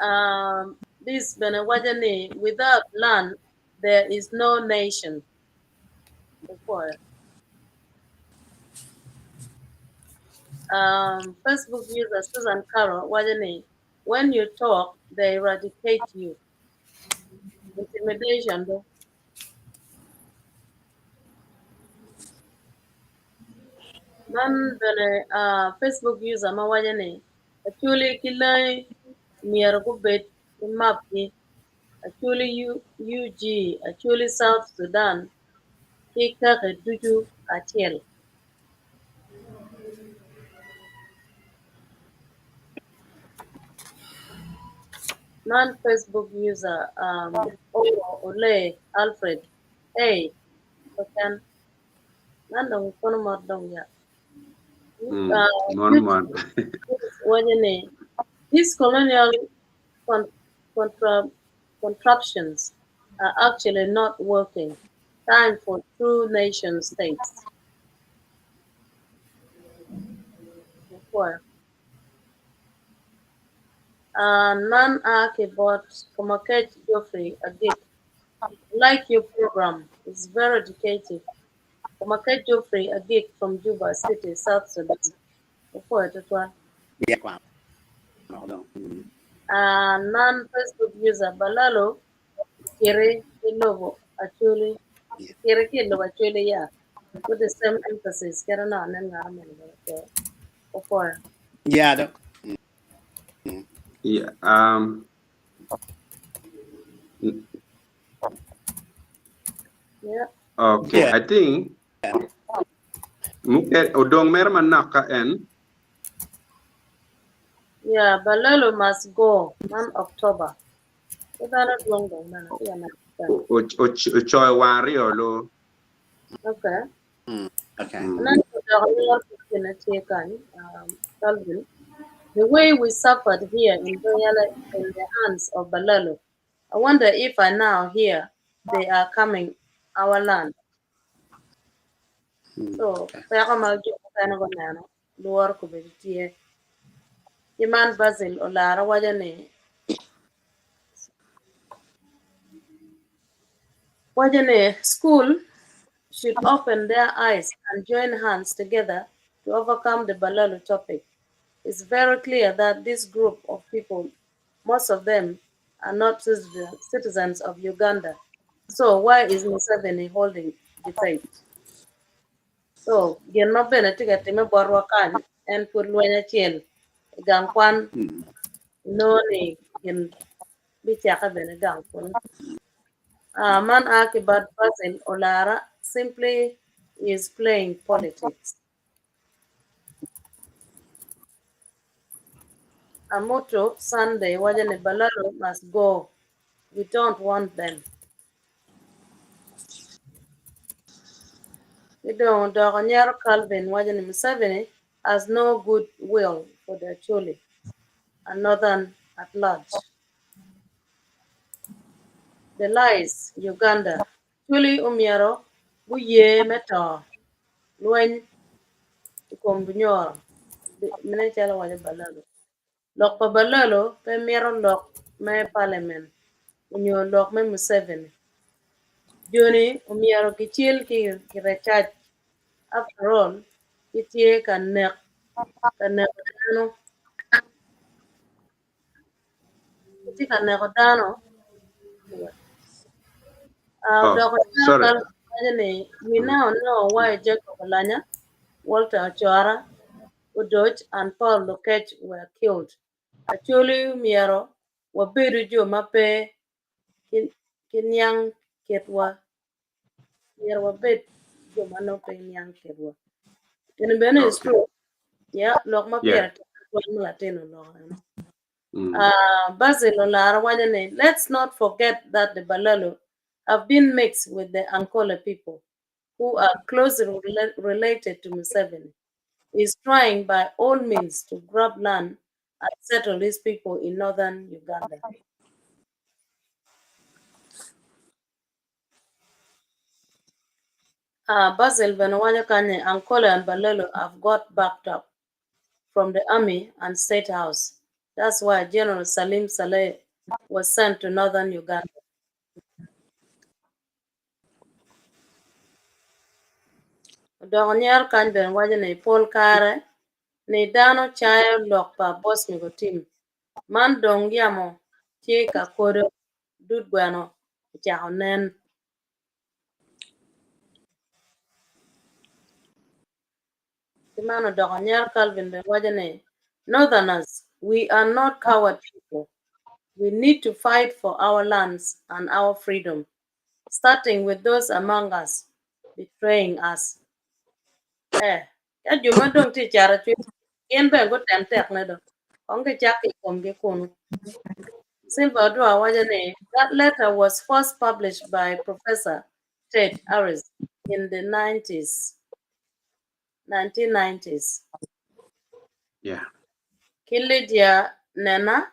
Biz bene waco ni without land there is no nation. Opwoyo. Facebook user Susan Carroll waco ni when you talk they eradicate you. Intimidation do. Man bene Facebook user ma waco ni Acholi ki Langi myero gubed ki map gi Acholi UG, Acholi South Sudan ki kaki ducu kacel. Man Facebook user Owor Ole Alfred Hey keken man dong kono mot dong ya. Mono mot. Waco ni these colonial contraptions are actually not working. Time for true nation states. Man a ki bot Komakech Geoffrey Agik. Like your program. It's very educative. Komakech Geoffrey Agik from Juba City, South Sudan. Opwoyo tutwal. Non Facebook user Balalo kiri ki lobo Acholi kiri ki lobo Acholi ya with the same emphasis kede no anen ngat moni bene pe opwoyo. Yeah, do. Yeah, Yeah. okay, Yeah. I think muke odong mere manok ka en Yeah, Balalo must go man October. Ki dhano dwong dong bene tye ka neno kany. ocoyo wang aryo lo. Okay. Okay. Aneno odoko lworo ki gine tye kany, Calvin. The way we suffered here in Bunyala in the hands of Balalo, I wonder if I now hear they are coming our land. So, peko ma jo mukene guneno lworo kobedo tye. Ki man Basil olara waco ni waco ni school should open their eyes and join hands together to overcome the Balalu topic. It's very clear that this group of people, most of them are not citizens of Uganda. So why is Museveni holding debate? So gin ma bene tye ka timme botwa kany en pud lweny acel i gang kwan inongo ni gin bicake bene gang kunu. Man a ki bot Basil Olara simply is playing politics. Amuto Sunday waco ni Balalu must go we don't want them. Ki dong odoko nyero Calvin waco ni Museveni has no good will for the Acholi and Northern at large. The lies, Uganda. Acholi omyero guye me to lweny i kom Bunyoro. Mene calo waco Balalo. Lok pa Balalo pe mito lok me parliament onyo lok me Museveni. Joni omyero gicil ki kirecac after all gitye ka nek ka neko dano gitye ka neko dano Uh, Oh, doko sorry. waco ni we now know why Jacob Olanya, Walter Ochora, Odoc and Paul Lokech were killed. Acholi myero wabedu jo ma pe ki niang kitwa. Myero wabed jo ma nongo pe niang kitwa. Eni bene is Okay. true. Yeah, lok ma Yeah. pire tek tutwal ma latin oloko eno. Mm. Basil Olara waco ni, let's not forget that the Balalu have been mixed with the Ankole people who are closely related to Museveni. Is trying by all means to grab land and settle his people in northern Uganda. Basil bene waco kany ni Ankole and Balelo have got backed up from the army and state house. That's why General Salim Saleh was sent to northern Uganda. Odoko nyero kany bene waco ni pol kare ni dano cayo lok pa Bosmic Otim. Man dong yamo tye ka kodo dud gweno ocako nen. Ki man odoko nyero Calvin bene waco ni Northerners, we are not coward people. We need to fight for our lands and our freedom, starting with those among us betraying us. Eh, ka jo ma dong tye i caro cwiny gin bene gutem tekne do. Kong gicak ki i komgi kunu. Silva Odwa waco ni that letter was first published by Professor Ted Harris in the 90s, 1990s. Yeah. Ki Lydia Nena,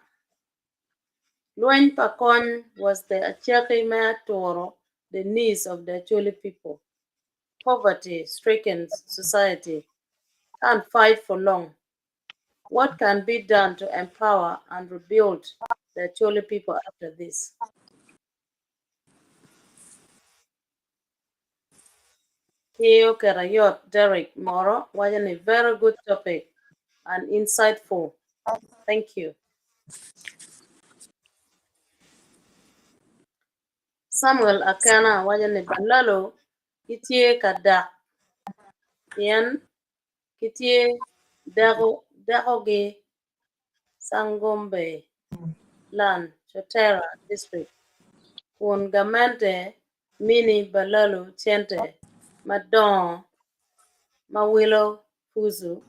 Lweny pa Kony was the acaki me aturo the knees of the Acholi people. Poverty stricken society can't fight for long. What can be done to empower and rebuild the Acholi people after this? Ki oketo ayot Derek moro waco ni very good topic and insightful. Thank you. Samuel Akena waco ni Balalo gitye ka dak pien gitye dakogi Sangombe Land, Kyotera District kun gamente mini Balalo cente madongo ma wilo pucu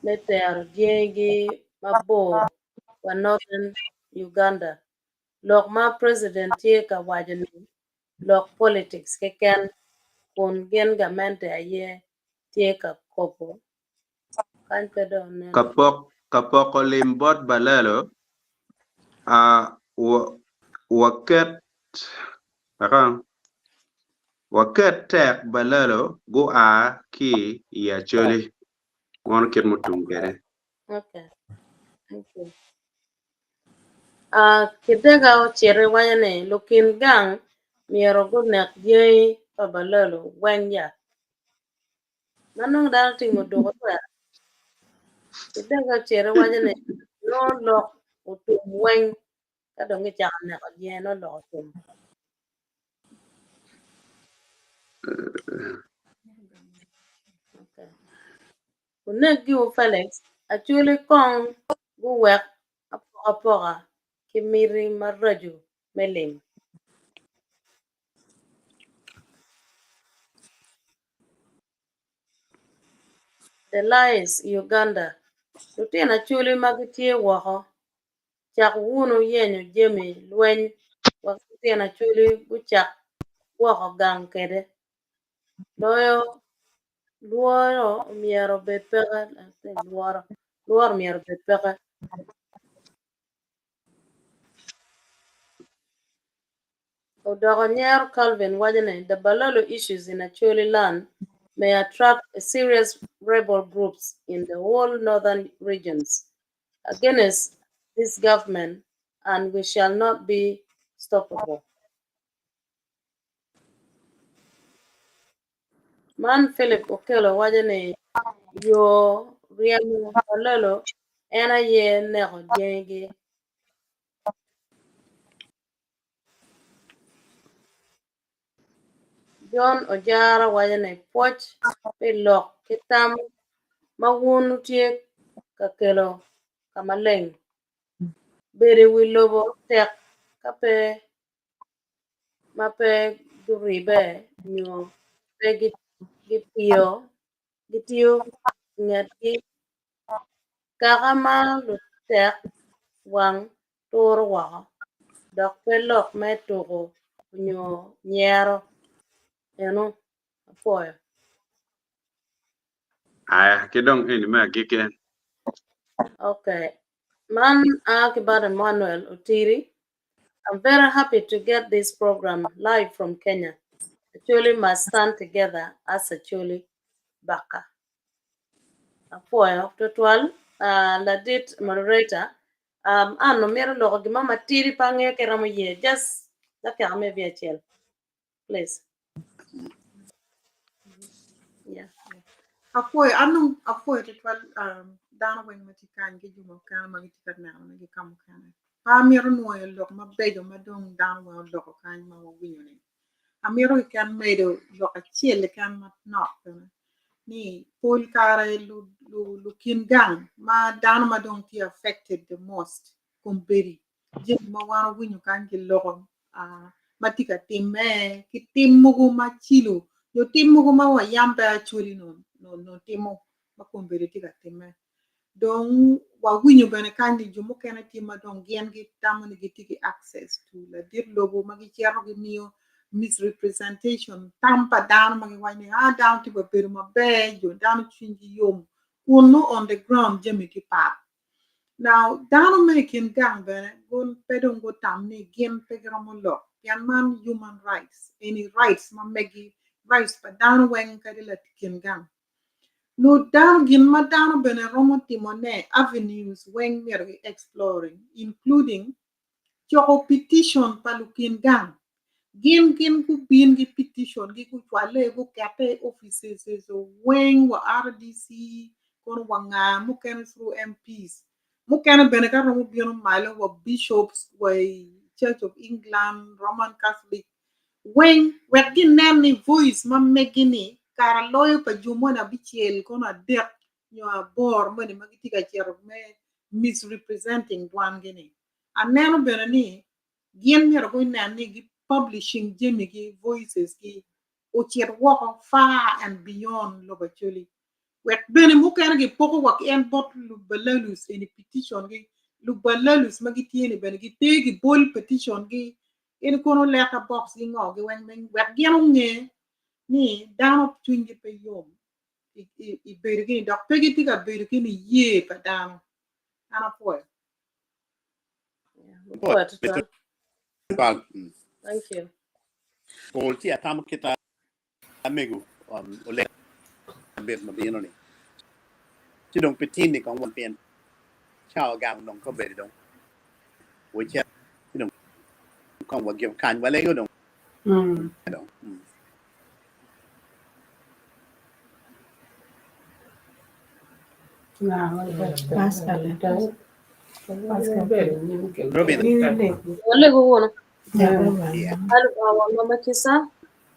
me tero dyangigi mabor wa Northern Uganda. Lok ma president tye ka waco ni lok politics keken kun gin gamente aye tye ka kobo kany pe dong nen. Ka poko lim bot Balelo, waket tek Balelo gua ki i Acholi. Mono kit mutum kwede. Okay. Thank you. Ah, Kidega ocito iwaco ni lukin gang myero gunek dyangi pa Balalo weng ya. Ma nongo dano tingo odoko twero. Kidega ocito iwaco ni nongo lok otum weng ka dong gicako neko dyangi nongo lok otum. Okay. Wunek giwu Felix, Acholi kong guwek apokapoka ki miti maraco me lim. The Lies, Uganda, Lutino Acholi ma gitye woko, cak wunu yenyo jami lweny wek lutino Acholi gucak gwoko gang kwede. Loyo. Lworo myero obed peke lworo lworo myero obed peke. Odoko nyero Calvin waco ni the Balaalo issues in Acholi land may attract a serious rebel groups in the whole northern regions against this government and we shall not be stoppable. Man Philip Okello waco ni yo ryemo Balaalo en aye neko dyangigi. John Ojara waco ni pwoc pi lok ki tam ma wun wutye ka kelo ka maleng. Bedo i wi lobo tek ka pe ma pe guribe nyo pe gitiyo ngetgi. Kaka ma lutek wang turo woko, dok pe lok me tuko nyo nyero. Eno, apwoyo. Aya, ki dong eni me agikki. Okay. Man a ki bot Emmanuel Otiri. I'm very happy to get this program live from Kenya. Acholi must stand together as Acholi Baka. Apwoyo tutwal uh, ladit moderator. Um, an omito loko gin mo matidi pe angeyo ka iromo ye just dakika me wiye acel please. Yeah. Apwoyo, an dong apwoyo tutwal um, dano weng ma tye kany ki jo mukene ma gitye ka nenone ki ka mukene. Pe amito nwoyo lok mabeco ma dong dano weng oloko kany ma wawinyo ni. Amito keken medo lok acel keken manok bene ni pol kare lukin gang ma dano ma dong tye affected the most kombeddi jami ma wan wawinyo kany kiloko ma tye ka timme ki tim mogo macilo nyo tim mogo ma wa yam pe Acholi nongo timo ma kombeddi tye ka timme. Dong wawinyo bene kany ni jo mukene tye ma dong gin gitamo ni gitye ki access to ladit lobo ma gicito gimiyo misrepresentation tam pa dano ma giwaco ni ah dano tye ka bedo maber jo dano cwinygi yom kun nongo on the ground jami tye pat. Now dano me i kin gang bene gun pe dong gutam ni gin pe giromo lok pien man human rights eni rights ma megi rights pa dano weng kadi lakin gang. Nut dano gin ma dano bene romo timo ne avenues weng myero gi exploring including coko petition pa lukin gang gin gin gubin gi petition gi gucwale gukete i offices weng wa RDC kono wa nga mukene through MPs mukene bene ka romo bino malo wa bishops wa i Church of England, Roman Catholic weng wek ginen ni voice ma megi ni kara loyo pa jo moni abicel kono adek nyo aboro moni ma gitye ka cito me misrepresenting dwan gi ni. Aneno bene ni gin myero gunen ni gi publishing jami gi voices gi ocit woko far and beyond lobo Acholi wek bene mukene gipoko wa ki en bot lubalalus eni petition gi lubalalus ma gitye ni bene giter gibol petition gi En kono letter box gi ngo gi weng weng wek gin onge ni dano cwinygi pe yom i bedo gini dok pe gitye ka bedo ki niye pa dano. An apwoyo. Thank you. Pol ci atamo kita amego oleg bit ma bino ni ci dong pi tin-ni kong wan pien cawa gang dong ka obedo dong wacit ci dong kong wagiko kany walego dong dong. Robin. Walego wunu. Alubanga wa ma kisa.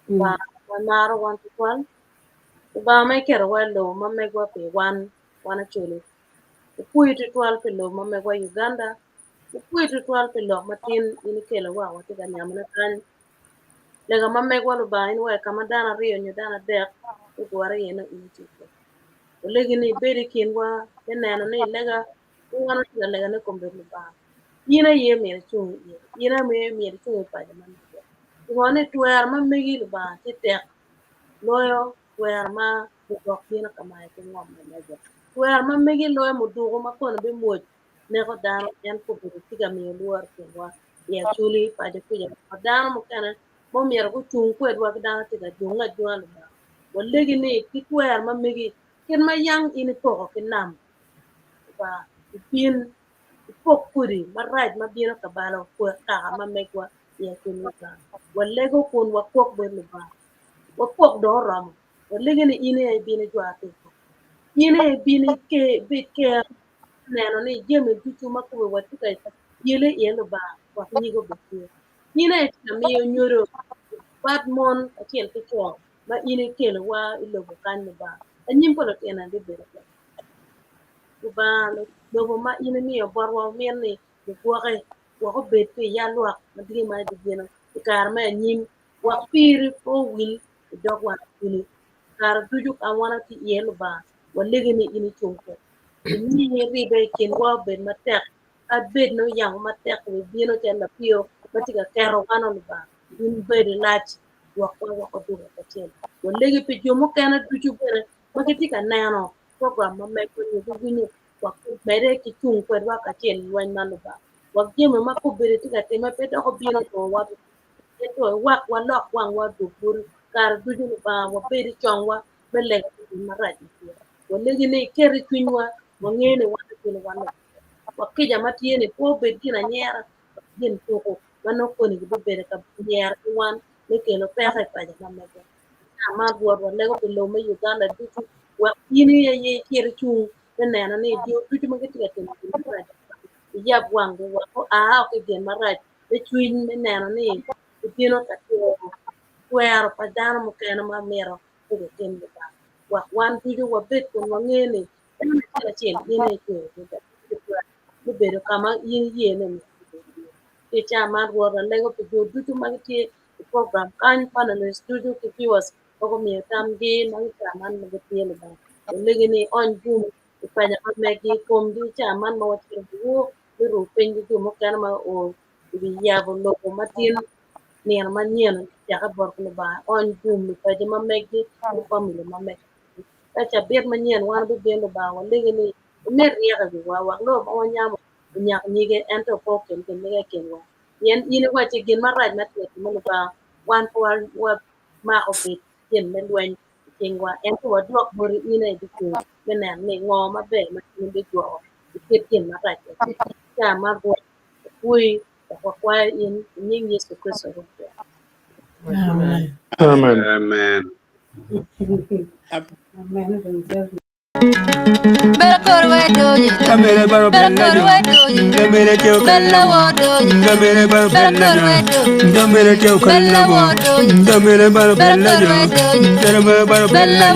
Lubanga ma maro wan tutwal, Lubanga ma iketowa i lobo ma megwa pi wan, wan Acholi. Wapwoyi tutwal pi lobo ma megwa Uganda, wapwoyi tutwal pi lok ma tin in ikelo wa watye ka nyamone kany. Lega ma megwa Lubanga in wek ka ma dano aryo nyo dano adek gugure iye nongo in itye kwede. Walegi ni ibed i kinwa me neno ni lega ma wan watye ka legane i kom bedo Lubanga. In aye myero icung iye, in aye myero icung i paco ma mege. Pingo ni twero ma megi Lubanga tye tek loyo twero ma Lugok bino ka mayo ki ngom ma mege. Twero ma megi loyo muduku ma kono bimwoc neko dano en kobedo tye ka miyo lworo i kinwa i Acholi paco kuca ma dano mukene ma omyero gucung kwedwa ki dano tye ka junge ajunga Lubanga. Walegi ni ki twero ma megi kit ma yang in ipoko ki nam Lubanga ibin ipok kodi marac ma bino ka balo kaka ma megwa i Acholi Lubanga. Walego kun wakwok bot Lubanga. Wakwok dong oromo. Walege ni in aye ibin ijwa ki i kom. In aye ibin ibed ker me neno ni jami ducu ma kome watye ka yele iye Lubanga wek nyige obed tye. In aye itye ka miyo nyodo bad mon kacel ki co ma in ikelowa i lobo kany Lubanga. Anyim pa lutinoni bibedo ber. Lubanga, lobo ma in imiyo botwa wamito ni gugwoke wek obed pi yalwak ma tye ma bibino i kare me anyim wek piri pe owil i dog wang acwali. Kare ducu ka wan watye iye Lubanga, walegi ni in icung kwedwa. Imi ribbe i kinwa obed matek, kadi bed nongo yamo matek obibino calo lapio ma tye ka keto wan o Lubanga, in bed ilac gwokwa wek waduge kacel. Walegi pi jo mukene ducu bene ma gitye ka neno program ma megwa nyo giwinyo wek gumedde ki cung kwedwa kacel i lweny man Lubanga. Wek jami ma kobedo tye ka timme pe dok obino onongo wa Ento iwek walok wangwa odug boti kare ducu, Lubanga, wabed i congwa me lega pi gin marac ma tye. Walegi ni iket i cwinywa, wangeyo ni wan akelo wan Lubanga. Wa kica ma tye ni pe obed gin anyera dok gin tuko ma nongo koni gibibedo ka nyero ki wan me kelo peko i paco ma megwa. Ata man Rwot, walego pi lobo me Uganda ducu wek in aye icit icung me neno ni jo ducu ma gitye ka timo gin marac iyab wanggi wek gua ki i gin marac me cwiny me neno ni gibino ka turo twero pa dano mukene ma mito ni gitim Lubanga. Wek wan ducu wabed kun wangeyo ni dano acel acel in aye icweyo ki dok itye ki twero me bedo ka ma in iye ni myero gubed iye. Ki i caa man Rwot alego pi jo ducu ma gitye i program kany, panelists ducu ki viewers ma gumiyo tamgi ma i caa man ma gitye Lubanga. Walegi ni iony gum i paco ma megi i komgi i caa man ma wacito i wor me ruu piny ki jo mukene ma oo i wi yabo lobo matin nino manyen cake bot Lubanga ony gum i paci ma meggi ki famili ma meggi. Ka cabit manyen wan wabibino Lubanga walegi ni imed ryeko i wiwa wek lok ma wanyamo onyak nyige ento pe okel gin mege i kinwa. Pien in iwacci gin marac ma tye ka timme Lubanga wan pe wamako bed gin me lweny i cingwa ento wadwok boti in aye ibicung me neno ni ngo maber ma in ibigwoko i kit gin marac eni. Ca ma Rwot opwoyi dok wakwayo in i nying Yecu Kricito Rwotwa. Amen. Amen. Amen. Amen. Bella